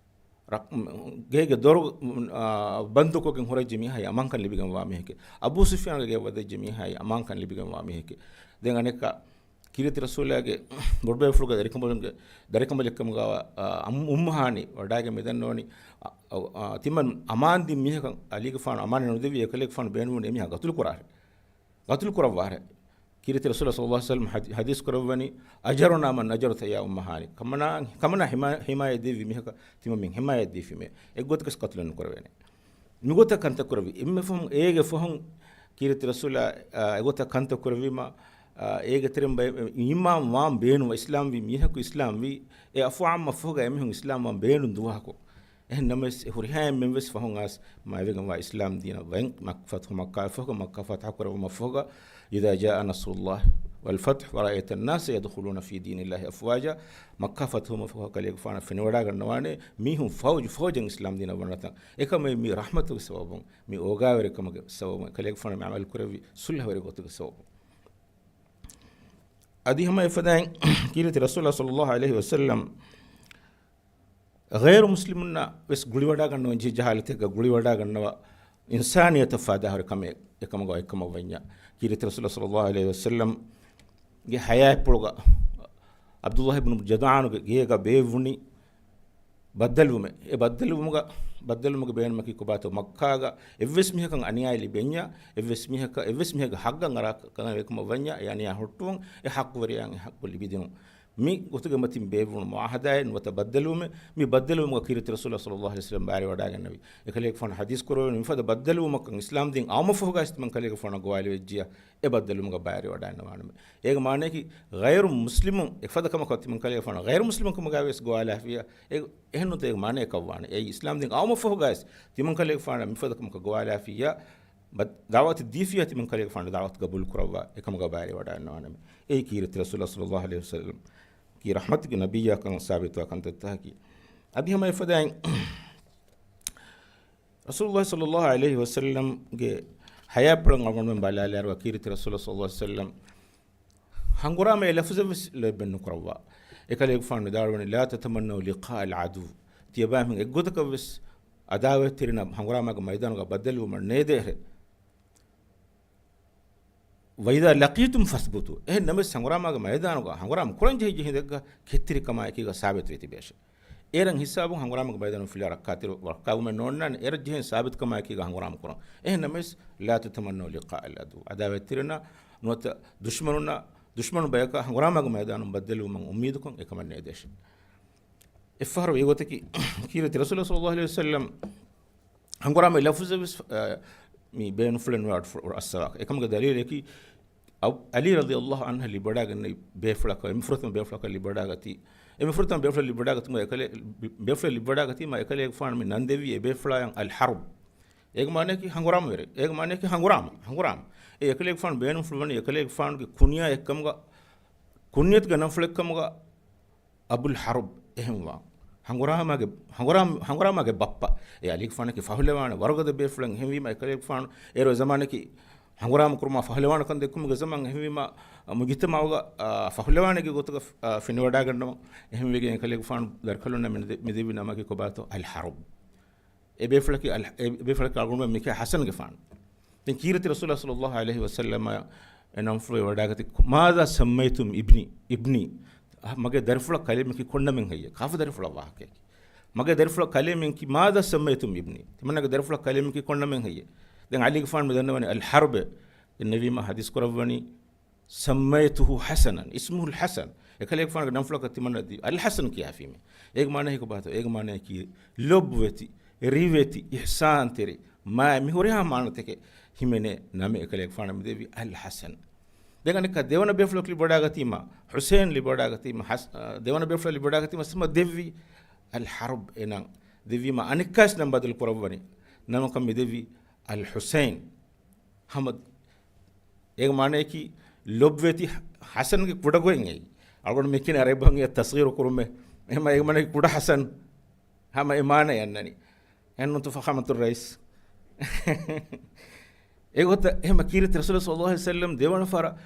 ރަ-، ގޭގެ ދޮރު، އާ، ބަންދުކޮށްގެން ހުރެއްޖެ މީހާއި އަމާންކަން ލިބިގެންވާ މީހެކޭ. އަބޫ ސުފްޔާންގެ ގެއަށް ވަދެއްޖެ މީހާއި އަމާންކަން ލިބިގެންވާ މީހެކޭ. ދެން އަނެއްކާ ކީރިތި ރަސޫލާގެ ބޮޑުބޭފުޅުގެ ދަރިކަނބަލުންގެ ދަރިކަނބަލެއްކަމުގައި، އާ، އަމް-، އުއްމު ހާނީ ވަޑައިގެން މިދަންނަވަނީ، އާ، އާ، ތިމަން އަމާންދިން މީހަކަށް އަލީގެފާނު އަމާނެއް ނުދެއްވި އެކަލޭގެފާނު ބޭނުންވަނީ އެމީހާ ގަތުލު ކުރާށޭ. ގަތުލު ކުރައްވާށޭ. ކީރިތި ރަސޫލާ ޞައްލައްލާހު ޢަލައިހި ވަސައްލަމް ޙަދީ-، ޙަދީޘް ކުރައްވަނީ، أجرنا من أجرت يا أم هاني. ކަމަނާ، ކަމަނާ ހިމާ-، ހިމާޔަތް ދެއްވި މީހަކަށް ތިމަންމެން ހިމާޔަތް ދީފީމޭ. އެއްގޮތަކަސް ޤަތުލެއް ނުކުރެވޭނެ. މިގޮތަށް ކަންތައް ކުރެއްވި. އެންމެ ފަހުން އޭގެ ފަހުން ކީރިތި ރަސޫލާ، އާ، އެގޮތަށް ކަންތައް ކުރެއްވީމަ، އާ، އޭގެ ތެރެއިން ބައެއް އީމާން ވާން ބޭނުން، އިސްލާމްވީ މީހަކު އިސްލާމްވީ، އެ އަފު ޢާއްމަށް ފަހުގަ އެމީހުން އިސްލާމް ވާން ބޭނުން ދުވަހަކު. އެހެން ނަމަވެސް، އެ ހުރިހާ އެންމެން ވެސް ފަހުން އައިސް މާ އެވެގެންވާ އިސްލާމް ދީނަށް ވައިން މައް-، ފަތުޙު މައްކާ ފަހުގަ، މައްކާ ފަތުޙު ކުރެއްވުމަށް ފަހުގަ، إذا جاء نصر الله والفتح ورأيت الناس يدخلون في دين الله أفواجا، މައްކާ ފަތުޙުވުމަށް ފަހު ކަލޭގެފާނަށް ފެނިވަޑައިގަންނަވާނެ، މީހުން ފައުޖު ފައުޖެއް އިސްލާމް ދީނަށް ވަންނަތަން. އެކަމަށް މި ރަޙްމަތުގެ ސަބަބުން، މި އޯގާވެރިކަމުގެ ސަބަބުން، ކަލޭގެފާނު މި ޢަމަލު ކުރެއްވި ޞުލްޙަވެރި ގޮތުގެ ސަބަބުން. އަދި ހަމަ އެފަދައިން ކީރިތި ރަސޫލާ ޞައްލައްލާހު ޢަލައިހި ވަސައްލަމް ޣައިރު މުސްލިމުންނަށް ވެސް ގުޅިވަޑައިގަންނަވަން ޖެހި ޖަހާލަތެއްގަ ގުޅިވަޑައިގަންނަވާ އިންސާނިއްޔަތަށް ފާދާހުރި ކަމެއް އެކަމަކު އެކަމަށް ވަންޏާ. ކީރިތި ރަސޫލާ ޞައްލައްލާހު ޢަލައިހި ވަސައްލަމްގެ ޙަޔާތްޕުޅުގަ ޢަބްދުﷲ ބިން ޖަދުޢާނުގެ ގޭގަ ބޭއްވުނީ ބައްދަލުވުމެއް. އެ ބައްދަލުވުމުގަ، ބައްދަލުވުމުގެ ބޭނުމަކީ ކޮބާތޯ؟ މައްކާގަ އެއްވެސް މީހަކަށް އަނިޔާއެއް ލިބެންޏާ، އެއްވެސް މީހަކަށް، އެއްވެސް މީހެއްގެ ޙައްޤަށް އަރާ ކަމެއް ވެކަމަށް ވަންޏާ، އެ އަނިޔާ ހުއްޓުވުން، އެ ޙައްޤުވެރިޔާއަށް އެ ޙައްޤު ލިބިދިނުން. މި ގޮތުގެ މަތިން ބޭއްވުނު މުޢާހަދާއެއް ނުވަތަ ބައްދަލުވުމެއް، މި ބައްދަލުވުމުގަ ކީރިތި ރަސޫލާ ޞައްލައްލާހު ޢަލައިހި ވަސައްލަމް ބައިވެރިވަޑައިގަންނެވި. އެކަލޭގެފާނު ޙަދީޘް ކުރެއްވި މިފަދަ ބައްދަލުވުމަކަށް އިސްލާމް ދީން އައުމަށްފަހުގައި ތިމަން ކަލޭގެފާނަށް ގޮވާލެވިއްޖިޔާ، އެ ބައްދަލުވުމުގަ ބައިވެރިވަޑައިގަންނަވާނަމޭ. އޭގެ މާނައަކީ ޣައިރު މުސްލިމުން އެފަދަ ކަމަކަށް ތިމަން ކަލޭގެފާނު ޣައިރު މުސްލިމުން ކަމުގައި ވެސް ގޮވާލާފިޔާ، އެ، އެހެން ނުވަތަ އޭގެ މާނަ އެކަށްވާނެ. އެއީ އިސްލާމް ދީން އައުމަށްފަހުގައި ވެސް ތިމަން ކަލޭގެފާނަށް މިފަދަ ކަމަކަށް ގޮވާލާފިޔާ، ބަ-، ދަޢުވަތެއް ދީފިޔާ ތިމަން ކަލޭގެފާނު ދަޢުވަތު ޤަބޫލު ކުރައްވާ އެކަމުގަ ބައިވެރިވަޑައިގަންނަވާނަމޭ. އެއީ ކީރިތި ރަސޫލާ ޞައްލައްލާހު ޢަލައިހި ވަސައްލަމްގެ ރަޙްމަތުގެ ނަބިއްޔާކަން ސާބިތުވާ ކަންތައްތަކަކީ. އަދި ހަމަ އެފަދައިން ރަސޫލުﷲ ޞައްލައްލާހު ޢަލައިހި ވަސައްލަމްގެ ޙަޔާތްޕުޅަށް އަޅުގަނޑުމެން ބަލާލާއިރު، ކީރިތި ރަސޫލާ ޞައްލައްލާހު ޢަލައިހި ވަސައްލަމް ހަނގުރާމަ އެ ލަފުޒެއް ވެސް ލޯތްބެއް ނުކުރައްވާ. އެކަލޭގެފާނު ވިދާޅުވަނީ، لا تتمنوا لقاء العدو. ތިޔަބައިމީހުން އެއްގޮތަކަށް ވެސް ޢަދާވަތްތެރިންނާ ހަނގުރާމައިގެ މައިދާނުގަ ބައްދަލުވުމަށް ނޭދޭހެ. وإذا لقيتم فاثبتوا. އެހެން ނަމަވެސް ހަނގުރާމައިގެ މައިދާނުގަ ހަނގުރާމަ ކުރަން ޖެހިއްޖެ ހިނދެއްގަ ކެތްތެރިކަމާއެކީގަ ސާބިތުވެ ތިބޭށެ. އޭރަށް ހިސާބުން ހަނގުރާމައިގެ މައިދާނުން ފިލާ ރައްކާތެރި ވަރައްކާވުމެއް ނޯންނާނެ. އޭރަށް ޖެހެން ސާބިތުކަމާއެކީގަ ހަނގުރާމަ ކުރަން. އެހެން ނަމަވެސް، لا تتمنوا لقاء العدو. ޢަދާވަތްތެރިންނާ ނުވަތަ ދުޝްމަނުންނާ، ދުޝްމަނު ބަޔަކާ ހަނގުރާމައިގެ މައިދާނުން ބައްދަލުވުމަށް އުއްމީދުކޮށް އެކަމަށް ނޭދޭށެ. އެއްފަހަރު އެގޮތަކީ، ކީރިތި ރަސޫލާ ޞައްލައްލާހު ޢަލައިހި ވަސައްލަމް ހަނގުރާމަ ލަފުޒެއް ވެސް، އަ، މި ބޭނުންފުޅެއް ނުވާ އައްސަވާކަށް. އެކަމުގެ ދަލީލަކީ، އަ-، ޢަލީ ރަޟިޔަﷲ ޢަންހަ ލިބިވަޑައިގަންނަވި ބޭފުޅަކަށް، އެންމެ ފުރަތަމަ ބޭފުޅަކަށް ލިބިވަޑައިގަތީ، އެންމެ ފުރަތަމަ ބޭފުޅަކަށް ލިބިވަޑައިގަތުމުގަ އެކަލޭ-، ބޭފުޅެއް ލިބިވަޑައިގަތީމަ އެކަލޭގެފާނު މި ނަން ދެއްވީ އެ ބޭފުޅާޔަށް އަލް ޙަރްބު. އޭގެ މާނައަކީ ހަނގުރާމަވެރި. އޭގެ މާނައަކީ ހަނގުރާމަ. ހަނގުރާމަ. އެ އެކަލޭގެފާނު ބޭނުންފުޅުވަނީ އެކަލޭގެފާނުގެ ކުންޔާ އެއްކަމުގަ، ކުންޔަތުގެ ނަންފުޅެއްކަމުގަ އަބުލް ޙަރުބް އެހެންވާ. ހަނގުރާމާގެ، ހަނގުރާމް-، ހަނގުރާމާގެ ބައްޕަ. އެ އަލީގެފާނަކީ ފަހުލަވާނެ ވަރުގަދަ ބޭފުޅެއް އެހެންވީމަ، އެކަލޭގެފާނު އޭރު އެ ޒަމާނަކީ ހަނގުރާމަ ކުރުމާ ފަހުލަވާނެކަން ދެއްކުމުގެ ޒަމާން އެހެންވީމަ، މުޖުތަމަޢުގަ، އާ، ފަހުލަވާނެގެ ގޮތުގަ، އާ، ފެނިވަޑާގަންނަވަން އެހެންވެގެން އެކަލޭގެފާނު ދަރިކަލުންނަށް މި ދެ-، މި ދެއްވި ނަމަކީ ކޮބާތޯ؟ އަލް ޙަރުބް. އެ ބޭފުޅަކީ އަލް-، އެ ބޭފުޅަކީ އަޅުގަނޑުމެން މިކިޔާ ޙަސަންގެފާނު. ދެން ކީރިތި ރަސޫލާ ޞައްލައްލާހު ޢަލައިހި ވަސައްލަމަ އެ ނަންފުޅު ވަޑާގަތީ، މާދާ ސައްމައިތުމް އިބްނީ، އިބްނީ، މަގޭ ދަރިފުޅަށް ކަލޭމެން ކީ ކޮން ނަމެއް ހެއްޔޭ؟ ކާފަ ދަރިފުޅަށް ވާހަކައެކޭ. މަގޭ ދަރިފުޅަށް ކަލޭމެން ކީ މާދާ ސައްމައިތުމް އިބްނީ، ތިމަންނަގެ ދަރިފުޅަށް ކަލޭމެން ކީ ކޮން ނަމެއް ހެއްޔޭ؟ ދެން ޢަލީގެފާނު މި ދަންނަވަނީ އަލް ޙަރުބޭ. ދެން ނަބީމާ ޙަދީޘް ކުރައްވަނީ، ސައްމައިތުހު ޙަސަނަން، އިސްމުހުލް ޙަސަން. އެކަލޭގެފާނުގެ ނަންފުޅަކަށް ތިމަންނަ ދީ އަލް ޙަސަން ކިޔާފީމޭ. އޭގެ މާނައީ ކޮބާތޯ؟ އޭގެ މާނައަކީ ލޮބުވެތި، ރިވެތި، އިޙްސާންތެރި، މާ މި ހުރިހާ މާނަތަކެއް ހިމެނޭ ނަމެއް އެކަލޭގެފާނަށް މި ދެއްވީ އަލް ޙަސަން. ދެން އަނެއްކާ ދެވަނަ ބޭފުޅަކު ލިބިވަޑާގަތީމަ، ޙުސައިން ލިބިވަޑާގަތީމަ، ޙަސް-، އާ، ދެވަނަ ބޭފުޅާ ލިބިވަޑާގަތީމަ ސަމަ ދެއްވީ އަލް ޙަރުބް އެ ނަން ދެއްވީމަ، އަނެއްކާވެސް ނަން ބަދަލު ކުރައްވަނީ. ނަމަކަށް މި ދެއްވީ އަލް ޙުސައިން. ހަމަ އޭގެ މާނައަކީ ލޮބުވެތި ޙަސަންގެ ކުޑަގޮތް އެއީ. އަޅުގަނޑު މި ކިޔަނީ ޢަރަބި ބަހުން ތަޞްޣީރު ކުރުމޭ. އެހެންމަ އޭގެ މާނައަކީ ކުޑަ ޙަސަން. ހަމަ އެ މާނަ އަންނަނީ. އެހެންނޫންތޯ ފަޚާމަތުއް ރައީސް؟ އެގޮތަށް އެހެންމަ ކީރިތި ރަސޫލާ ޞައްލައްލާހު ޢަލައިހި ވަސައްލަމް ދެވަނަ ފަހަރަށް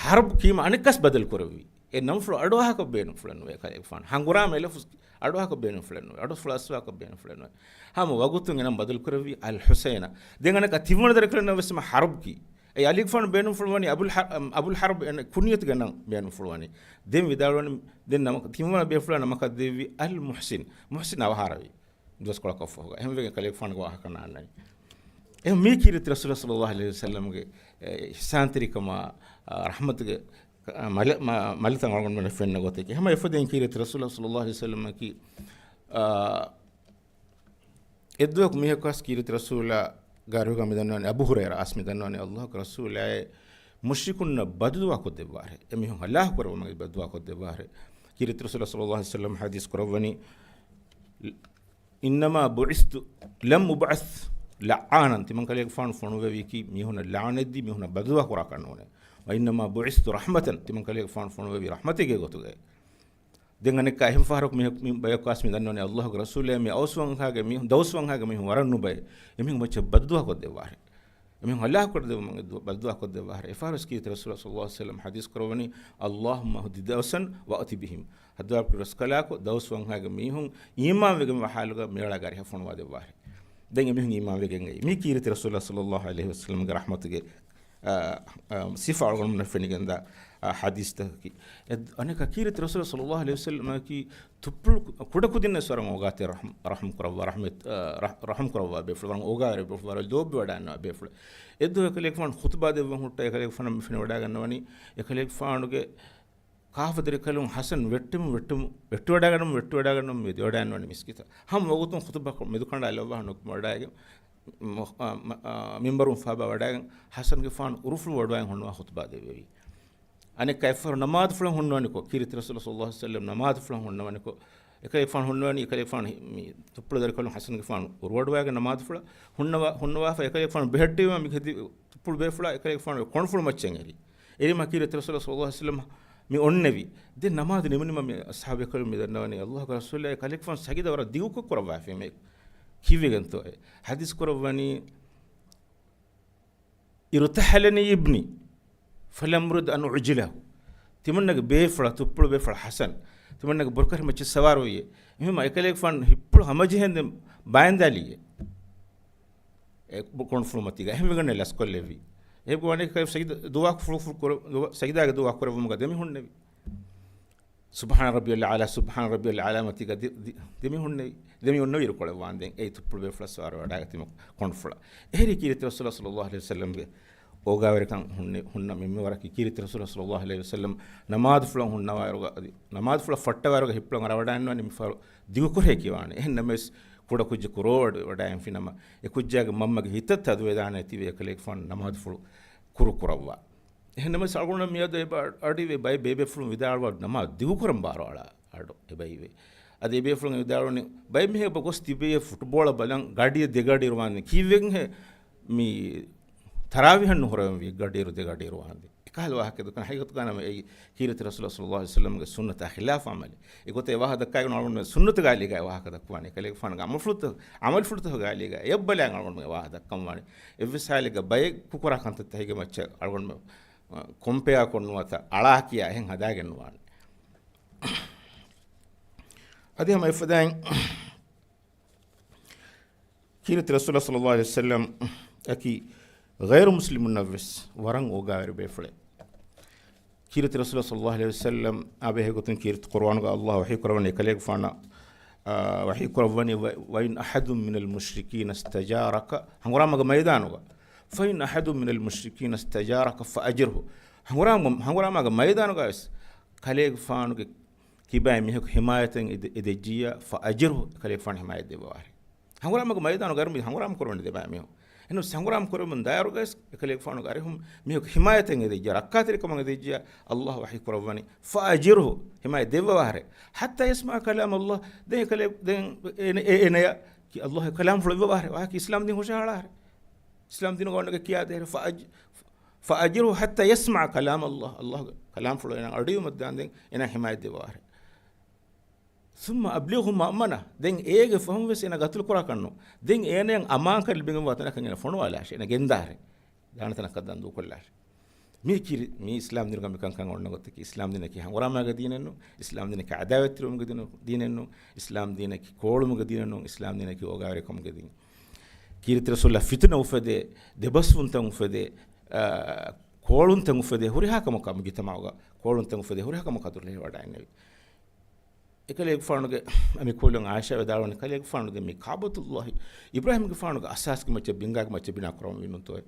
ޙަރުބް ކީމަ އަނެއްކާސް ބަދަލު ކުރެއްވީ. އެ ނަންފުޅު އަޑުއަހަކަށް ބޭނުންފުޅެއް ނުވޭ އެކަލޭގެފާނު. ހަނގުރާމަ އެ ލަފުޒް އަޑުއަހަކަށް ބޭނުންފުޅެއް ނުވޭ. އަޑުފުޅު އަސްލު އަހަކަށް ބޭނުންފުޅެއް ނުވޭ. ހަމަ ވަގުތުން އެ ނަން ބަދަލު ކުރެއްވީ އަލް ޙުސައިނަށް. ދެން އަނެއްކާ ތިންވަނަ ދަރިކަލުންނަށް ވެސް ހަމަ ޙަރުބް ކީ. އެ އަލީގެފާނު ބޭނުންފުޅުވަނީ އަބުލް ޙަ-، އަ، އަބުލް ޙަރުބް އެން ކުންޔަތުގެ ނަން ބޭނުންފުޅުވަނީ. ދެން ވިދާޅުވަނީ، ދެން ނަމަ-، ތިންވަނަ ބޭފުޅާ ނަމަކަށް ދެއްވީ އަލް މުޙްސިން. މުޙްސިން އަވަހާރަވީ. ދުވަސްކޮޅަކަށްފަހުގަ. އެހެންވެގެން ކަލޭގެފާނުގެ ވާހަކަ ނާންނަނީ. އެހެން މީ ކީރިތި ރަސޫލާ ޞައްލައްލާހު ޢަލައިހި ވަސައްލަމްގެ، އެ، އިޙްސާންތެރިކަމާ، އާ، ރަޙްމަތުގެ، އާ، މަލެ-، މަ-، މަލިތައް އަޅުގަނޑުމެންނަށް ފެންނަ ގޮތަކީ. ހަމަ އެފަދައިން ކީރިތި ރަސޫލާ ޞައްލައްލާހު ޢަލައިހި ވަސައްލަމަކީ، އާ، އެއްދުވަހަކު މީހަކު އައިސް ކީރިތި ރަސޫލާ ގާރުގަ މި ދަންނަވަނީ، އަބޫ ހުރައިރާ އައިސް މި ދަންނަވަނީ، ﷲ ގެ ރަސޫލާއޭ މުޝްރިކުންނަށް ބަދުދުޢާ ކޮށްދެއްވާށޭ. އެ މީހުން ހަލާކު ކުރެއްވުމަށް ބަދުދުޢާ ކޮށްދެއްވާށޭ. ކީރިތި ރަސޫލާ ޞައްލައްލާހު ޢަލައިހި ވަސައްލަމް ޙަދީޘް ކުރައްވަނީ، إنما بعثت، لم أبعث لعانا، ތިމަން ކަލޭގެފާނު ފޮނުވެވީކީ މީހުނަށް ލަޢުނަތްދީ މީހުނަށް ބަދުދުޢާ ކުރާކަށް ނޫނޭ. وإنما بعثت رحمة، ތިމަން ކަލޭގެފާނު ފޮނުވެވީ ރަޙްމަތެއްގެ ގޮތުގައި. ދެން އަނެއްކާ އެހެން ފަހަރަކު މީހަކު، މި ބަޔަކު އައިސް މި ދަންނަވަނީ، ﷲ ގެ ރަސޫލޭ މި އައުސް ވަންހާގެ މީހުން، ދައުސް ވަންހާގެ މީހުން ވަރަށް ނުބައޭ. އެމީހުން މައްޗަށް ބަދުދުޢާ ކޮށްދެއްވާށޭ. އެމީހުން ހަލާކު ކޮށްދެއްވުމަށް ދު-، ބަދުދުޢާ ކޮށްދެއްވާށޭ. އެފަހަރުވެސް ކީރިތި ރަސޫލާ ޞައްލައްލާހު ޢަލައިހި ވަސައްލަމް ޙަދީޘް ކުރައްވަނީ، اللهم اهد دوسا وأت بهم. ހައްދަވާބު ރަސްކަލާކޮ، ދައުސް ވަންހާގެ މީހުން އީމާންވެގެން ވާ ޙާލުގަ މިއަޅާގެ އަރިހަށް ފޮނުވާ ދެއްވާށޭ. ދެން އެމީހުން އީމާންވެގެން އައީ. މީ ކީރިތި ރަސޫލާ ޞައްލައްލާހު ޢަލައިހި ވަސައްލަމްގެ ރަޙްމަތުގެ، އާ، އާ، ސިފަ އަޅުގަނޑުމެންނަށް ފެނިގެންދާ، އާ، ޙަދީޘްތަކަކީ. އެ-، އަނެއްކާ ކީރިތި ރަސޫލާ ޞައްލައްލާހު ޢަލައިހި ވަސައްލަމަކީ ތުއްޕުޅު ކު-، ކުޑަކުދިންނަށް ވަރަށް އޯގާތެރި ރަޙްމް-، ރަޙްމް ކުރައްވާ، ރަޙްމެތް-، އާ، ރަ-، ރަޙްމް ކުރައްވާ ބޭފުޅެއް، ވަރަށް އޯގާވެރި ބޭފުޅެއް، ވަރަށް ލޯބިވަޑައިގަންނަވާ ބޭފުޅެއް. އެއްދުވަހު އެކަލޭގެފާނު ޚުތުބާ ދެއްވަން ހުއްޓާ އެކަލޭގެފާނަށް މި ފެނިވަޑައިގަންނަވަނީ އެކަލޭގެފާނުގެ ކާފަ ދަރިކަލުން ޙަސަން ވެއްޓެމުން ވެއްޓެމުން، ވެއްޓިވަޑައިގަންނަވަން ވެއްޓިވަޑައިގަންނަވަން މި ވަޑައިގަންނަވަނީ މިސްކިތަށް. ހަމަ ވަގުތުން ޚުތުބާ މެދުކަނޑާލައްވާ ނުކުމެވަޑައިގެން، މު-، އާ، މަ-، އާ، މިންބަރުން ފާބާ ވަޑައިގެން ޙަސަންގެފާނު އުރުފުޅު ވަޑުވައިގެން ހުންނަވާ ޚުތުބާ ދެއްވެވީ. އަނެއްކާ އެއްފަހަރު ނަމާދުފުޅަށް ހުންނަވަނިކޮށް، ކީރިތި ރަސޫލާ ޞައްލައްލާހު ޢަލައިހި ވަސައްލަމް ނަމާދުފުޅަށް ހުންނަވަނިކޮށް، އެކަލޭގެފާނު ހުންނަވަނީ، އެކަލޭގެފާނު މި ތުއްޕުޅު ދަރިކަލުން ޙަސަންގެފާނު އުރުވަޑުވައިގެން ނަމާދުފުޅަށް ހުންނަވާ-، ހުންނަވާފަ އެކަލޭގެފާނު ބެހެއްޓެވީމަ މި ތުއްޕުޅު ބޭފުޅާ އެކަލޭގެފާނު ކޮނޑުފުޅު މައްޗަށް އެރި. އެރީމަ ކީރިތި ރަސޫލާ ޞައްލައްލާހު ޢަލައިހި ވަސައްލަމް މި އޮންނެވި. ދެން ނަމާދު ނިމުނީމަ މި އަޞްޙާބު ބޭކަލުން މި ދަންނަވަނީ، ﷲ ގެ ރަސޫލާ އެކަލޭގެފާނު ސަޖިދަ ވަރަށް ދިގުކޮށް ކުރައްވާފީމޭ. ކީއްވެގެންތޯއޭ؟ ޙަދީޘް ކުރައްވަނީ، ارتحلني ابني فلم أرد أن أعجله. ތިމަންނަގެ ބޭފުޅާ، ތުއްޕުޅު ބޭފުޅާ ޙަސަން، ތިމަންނަގެ ބުރަކަށި މައްޗަށް ސަވާރުވިއޭ. އެހެންވީމަ އެކަލޭގެފާނު ހިއްޕުޅު ހަމަޖެހެންދެން ބާއިންދާލިއޭ. އެ ކޮނޑުފުޅު މަތީގަ އެހެންވެގެން ލަސްކޮށްލެއްވީ. އެ ގޮވަނެ ކައި ސަޖިދަ ދުޢާ ފުޅު ފުޅު ކުރ-، ދުޢާ، ސަޖިދާގެ ދުޢާ ކުރެއްވުމުގަ ދެމި ހުންނެވި. سبحان ربي الأعلى، سبحان ربي الأعلى މަތީގަ ދި-، ދި-، ދެމި ހުންނެވި. ދެމި އޮންނަވި އިރުކޮޅެއް ވާންދެން އެއީ ތުއްޕުޅު ބޭފުޅާ ސަވާރު ވަޑައިގަތީމަ ކޮނޑުފުޅަށް. އެހެރީ ކީރިތި ރަސޫލާ ޞައްލައްލާހު ޢަލައިހި ވަސައްލަމްގެ އޯގާވެރިކަން ހުންނެ-، ހުންނަ މި-، މިންވަރަކީ ކީރިތި ރަސޫލާ ޞައްލައްލާހު ޢަލައިހި ވަސައްލަމް ނަމާދުފުޅަށް ހުންނަވާއިރުގަ އަދި، ނަމާދުފުޅަށް ފައްޓަވާއިރުގަ ހިއްޕުޅަށް އަރަވަޑައިގަންނަވަނީ މިފަހަރު ދިގުކުރޭ ކިޔަވާނެ. އެހެން ނަމަވެސް ކުޑަކުއްޖަކު ރޯވަޑައިގެންފިނަމަ، އެ ކުއްޖާގެ މަންމަގެ ހިތަށް ތަދުވެދާނެ ތިބެ އެކަލޭގެފާނު ނަމާދުފުޅު ކުރު ކުރައްވާ. އެހެން ނަމަވެސް އަޅުގަނޑު މިއަދު އެބަ އަޑުއިވޭ ބައެއް ބޭބޭފުޅުން ވިދާޅުވާ ނަމާދު ދިގުކުރަން ބާރުއަޅާ އަޑު އެބައިވޭ. އަދި އެބޭފުޅުން ވިދާޅުވަނީ ބައެއް މީހެއް އެބަ ގޮސް ތިބެޔޭ ފުޓްބޯޅަ ބަލަން ގަޑިއަށް ދެގަޑި އިރުވާންދެން ކީއްވެގެންހޭ މި ތަރާވީހަށް ނުހުރެވެންވީ ގަޑިއިރު ދެ ގަޑިއިރު ވާންދެން. އެކަހަލަ ވާހަކަ ދައްކަން ހަގީގަތުގަ ނަމަ އެއީ ކީރިތި ރަސޫލާ ޞައްލައްލާހު ޢަލައިހި ވަސައްލަމްގެ ސުންނަތާ ޚިލާފު ޢަމަލެއް. އެގޮތަށް އެ ވާހަކަ ދައްކާގެން އަޅުގަނޑުމެން ސުންނަތުގަ އަލީގައި ވާހަކަ ދައްކުވާނެ. ކަލޭގެފާނުގެ ޢަމަލުފުޅުތައް، ޢަމަލުފުޅުތަކުގަ އަލީގައި އެއްބަލައިގެން އަޅުގަނޑުމެން ވާހަކަ ދައްކަންވާނެ. އެއްވެސް ހާލެއްގަ ބައެއް ކުކުރާ ކަންތައްތައް ހިގެ މައްޗަށް އަޅުގަނޑުމެން، އަ، ކޮމްޕެއާ ކޮށްނުވަތަ އަޅާކިޔާ އެހެން ހަދާގެން ނުވާނެ. އަދި ހަމަ އެފަދައިން ކީރިތި ރަސޫލާ ޞައްލައްލާހު ޢަލައިހި ވަސައްލަމް އަކީ ޣައިރު މުސްލިމުންނަށްވެސް ވަރަށް އޯގާވެރި ބޭފުޅެއް. ކީރިތި ރަސޫލާ ޞައްލައްލާހު ޢަލައިހި ވަސައްލަމް އާ ބެހޭ ގޮތުން ކީރިތި ޤުރުއާނުގަ ﷲ ވަޙީ ކުރައްވަނީ އެކަލޭގެފާނަށް، އާ، ވަޙީ ކުރައްވަނީ، "وَ، وَإِنْ أَحَدٌ مِنَ الْمُشْرِكِينَ اسْتَجَارَكَ" ހަނގުރާމަގެ މައިދާނުގަ، "فَإِنْ أَحَدٌ مِنَ الْمُشْرِكِينَ اسْتَجَارَكَ فَأَجِرْهُ." ހަނގުރާމަ، ހަނގުރާމަގެ މައިދާނުގަވެސް ކަލޭގެފާނުގެ ކިބައިން މީހަކު ހިމާޔަތެއް އެދެ-، އެދެއްޖިއްޔާ، "فَأَجِرْهُ"، ކަލޭގެފާނު ހިމާޔަތް ދެއްވަވާށޭ. ހަނގުރާމަގެ މައިދާނުގަ އަރު މި ހަނގުރާމަ ކުރަމުން ދެބައި މީހުން. އެހެންވެސް ހަނގުރާމަ ކުރަމުން ދާއިރުގަވެސް އެކަލޭގެފާނުގެ އަރިހުން މީހަކު ހިމާޔަތެއް އެދެއްޖިއްޔާ، ރައްކާތެރިކަމަށް އެދެއްޖިއްޔާ، ﷲ ވަޙީ ކުރައްވަނީ، "فَأَجِرْهُ"، ހިމާޔަތް ދެއްވަވާށޭ. "حَتَّى يَسْمَعَ كَلَامَ اللَّهِ"، ދެން އެކަލޭ-، ދެން އޭ-، އޭ-، އޭނަޔަށް ކި-، ﷲ ގެ ކަލާމްފުޅު އިއްވަވާށޭ. ވާހަކަ އިސްލާމް ދީން ހުށަހަޅާށޭ. އިސްލާމް ދީނުގަ އޮންނަ ކިޔާދޭށޭ. فَأَجْ-، فَأَجِرْهُ حَتَّى يَسْمَعَ كَلَامَ اللَّهِ. ﷲ ގެ ކަލާމްފުޅު އޭނަ އަޑުއިވުމަށް ދާންދެން އޭނަ ހިމާޔަތް ދެއްވަވާށޭ. ثُمَّ أَبْلِغْهُ مَأْمَنَهُ. ދެން އޭގެ ފަހުން ވެސް އޭނަ ގަތުލު ކުރާ ކަންނު. ދެން އޭނައަށް އަމާންކަން ލިބިގެންވާ ތަނަކަށް އޭނަ ފޮނުވާލާށޭ. އޭނަ ގެންދާށޭ. ދާނެ ތަނަކަށް ދާން ދޫކޮށްލާށޭ. މީ ކީރި-، މީ އިސްލާމް ދީނުގަ މިކަންކަން އޮންނަ ގޮތަކީ، އިސްލާމް ދީނަކީ ހަނގުރާމާގެ ދީނެއް ނޫން، އިސްލާމް ދީނަކީ އަދާވަތްތެރިވުމުގެ ދީނު-، ދީނެއް ނޫން، އިސްލާމް ދީނަކީ ކޯޅުމުގެ ދީނެއް ނޫން، އިސްލާމް ދީނަކީ އޯގާވެރިކަމުގެ ދީން. ކީރިތި ރަސޫލާ ފިތުނަ އުފެދޭ، ދެބަސްވުންތައް އުފެދޭ، އާ، ކޯޅުންތައް އުފެދޭ ހުރިހާ ކަމަކަށް، މުޖުތަމަޢުގަ ކޯޅުންތައް އުފެދޭ ހުރިހާ ކަމަކަށް އަދުރުލެހި ވަޑައިންނެވި. އެކަލޭގެފާނުގެ އަމިކުލުން ޢާއިޝާ ވިދާޅުވަނީ، ކަލޭގެފާނު ދެން މި ކަޢުބަތުﷲ އިބްރާހީމްގެފާނުގެ އަސާސްގެ މައްޗަށް ބިންގާގެ މައްޗަށް ބިނާ ކުރަމުން ވީމުންތޯއޭ؟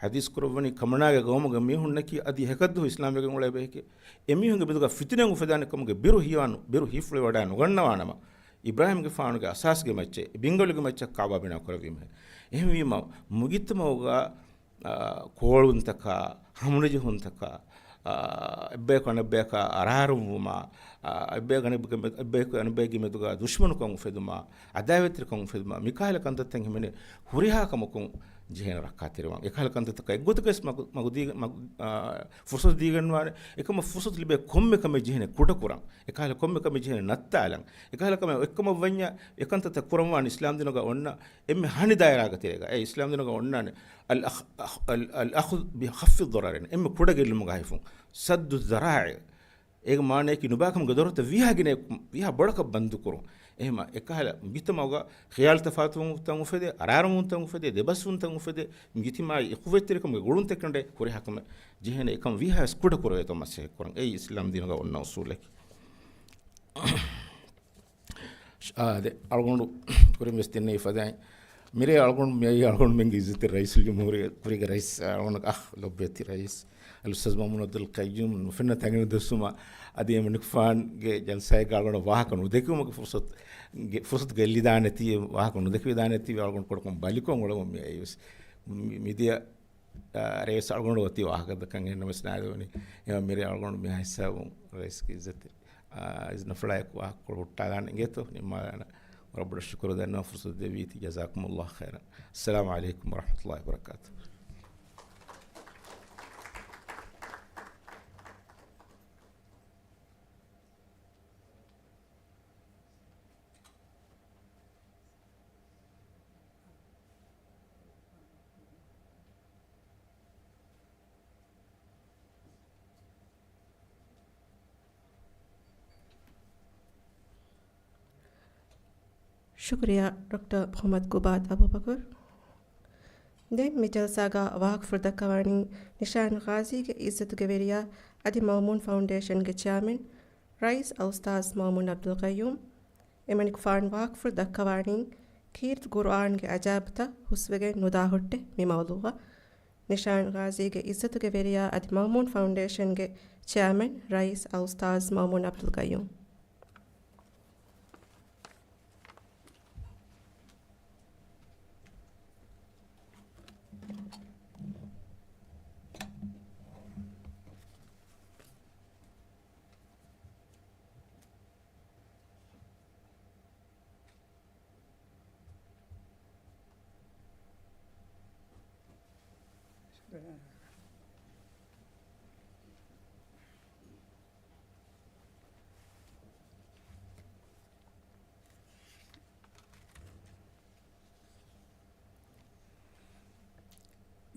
ޙަދީޘް ކުރައްވަނީ، ކަމަނާގެ ޤައުމުގެ މީހުންނަކީ އަދި ހެކަށްދުވަހު އިސްލާމްވެގެން އުޅޭ ބަޔެކޭ. އެމީހުންގެ މެދުގަ ފިތުނައެއް އުފެދާނެ ކަމުގެ ބިރު ހީވާ ނު-، ބިރު ހީފުޅުވެވަޑައި ނުގަންނަވާނަމަ، އިބްރާހީމްގެފާނުގެ އަސާސްގެ މައްޗެއް، ބިންގަލުގެ މައްޗަށް ކަޢުބާ ބިނާ ކުރެއްވީމޭ. އެހެންވީމަ، މުޖުތަމަޢުގަ އާ، ކޯޅުންތަކާ، ހަމަނުޖެހުންތަކާ، އާ، އެއްބަޔަކު އަނެއްބަޔަކާ އަރާރުންވުމާ، އާ، އެއްބަޔަކު އަނެއްބަޔަކު، އެއްބަޔަކު އަނެއްބަޔެއްގެ މެދުގަ ދުޝްމަނުކަން އުފެދުމާ، އަދާވަތްތެރިކަން އުފެދުމާ، މިކަހަލަ ކަންތައްތައް ހިމެނޭ ހުރިހާ ކަމަކުން ޖެހޭނެ ރައްކާތެރިވާން. އެކަހަލަ ކަންތައްތަކަށް އެއްގޮތަކަށް މަގު-، މަގު ދީ-، މަގު-، އާ، ފުރުސަތު ދީގެންވާނެ. އެކަމަށް ފުރުސަތު ލިބޭ ކޮންމެ ކަމެއް ޖެހޭނެ ކުޑަކުރަން. އެކަހަލަ ކޮންމެ ކަމެއް ޖެހޭނެ ނައްތާލަން. އެކަހަލަ ކަމެއް އޮތްކަމަށް ވަންޏާ، އެކަންތައްތައް ކުރަންވާނެ އިސްލާމްދީނުގަ އޮންނަ އެންމެ ހަނި ދާއިރާގެ ތެރޭގަ. އެ އިސްލާމްދީނުގަ އޮންނާނެ އަލް އަޚް-، އަޚް-، އަލް، އަލް އަޚްޒު ބި ޚަފްޟި ޟަރަރައިން. އެންމެ ކުޑަ ގެއްލުމުގަ ހިފުން. ސައްދު ޛަރާއި. އޭގެ މާނަޔަކީ ނުބާކަމުގެ ދޮރުތައް ވީހާ ގިނަ، ވީހާ ބޮޑަކަށް ބަންދުކުރުން. އެހެމަ އެކަހަލަ މުޖުތަމަޢުގަ ޚިޔާލު ތަފާތުވުންތައް އުފެދޭ، އަރާރުވުންތައް އުފެދޭ، ދެބަސްވުންތައް އުފެދޭ، މުޖުތަމަޢީ އިޚުވަތްތެރިކަމުގެ ގުޅުންތައް ކެނޑޭ ހުރިހާ ކަމެއް ޖެހޭނެ އެކަން ވީހާވެސް ކުޑަ ކުރެވޭތޯ މަސައްކަތް ކުރަން. އެއީ އިސްލާމްދީނުގަ އޮންނަ އުސޫލަކީ. އާ، ދެ، އަޅުގަނޑު ކުރިން ވެސް ދެންނެވި ފަދައިން. މިރޭ އަޅުގަނޑު މިއައީ އަޅުގަނޑުމެންގެ އިއްޒަތްތެރި ރައީސުލްޖުމްހޫރިއްޔާ ކުރީގެ ރައީސް، އަޅުގަނޑު އަޚް ލޮބުވެތި ރައީސް އަލްއުސްތާޛް މައުމޫން ޢަބްދުލް ޤައްޔޫމް ނުފެންނަ ތަނގިން ދުއްސުމަށް އަދި އެމަނިކުފާންގެ ޖަލްސާއެއްގަ އަޅުގަނޑަށް ވާހަކަ ނުދެކެވުމުގެ ފުރުސަތު، ގެ-، ފުރުސަތު ގެއްލިދާނެތީ، ވާހަކަ ނުދެކެވިދާނެތީ އަޅުގަނޑު ކުޑަކޮށް ބަލިކޮށް އުޅެމުން މިއައީ ވެސް. މި-، މިދިޔަ އާ، ރައީސް އަޅުގަނޑު އޮތީ ވާހަކަ ދައްކަން އެހެންނަމަވެސް ނާދެވުނީ. އެހެން މިރޭ އަޅުގަނޑު މިހާ ހިސާބުން ރައީސްގެ އިއްޒަތް، އާ، އިޒްނަފުޅާއެކު ވާހަކަކޮޅު ހުއްޓާލާން އިނގޭތޯ ނިންމާލާނަ. ވަރަށް ބޮޑަށް ޝުކުރު ދަންނަވަން ފުރުސަތު ދެއްވީތީ. ޖަޒާކުމުﷲ ޚައިރަން. އައްސަލާމު ޢަލައިކުމް ވަރަޙްމަތުﷲ ވަބަރަކާތުހު. ޝުކުރިއްޔާ، ޑޮކްޓަރ މުޙައްމަދު ގުބާދު އަބޫބަކުރު. ދެން މި ޖަލްސާގަ ވާހަކަފުޅު ދައްކަވާނީ ނިޝާން ޣާޒީގެ އިއްޒަތުގެ ވެރިޔާ އަދި މައުމޫން ފައުންޑޭޝަންގެ ޗެއާމެން ރައީސް އަލްއުސްތާޛް މައުމޫން ޢަބްދުލް ޤައްޔޫމް. އެމަނިކުފާނު ވާހަކަފުޅު ދައްކަވާނީ ކީރިތި ޤުރުއާންގެ އަޖާއިބުތައް ހުސްވެގެން ނުދާ ހުއްޓެއް މި މައުޟޫޢަށް. ނިޝާން ޣާޒީގެ އިއްޒަތުގެ ވެރިޔާ އަދި މައުމޫން ފައުންޑޭޝަންގެ ޗެއާމެން ރައީސް އަލްއުސްތާޛް މައުމޫން ޢަބްދުލް ޤައްޔޫމް.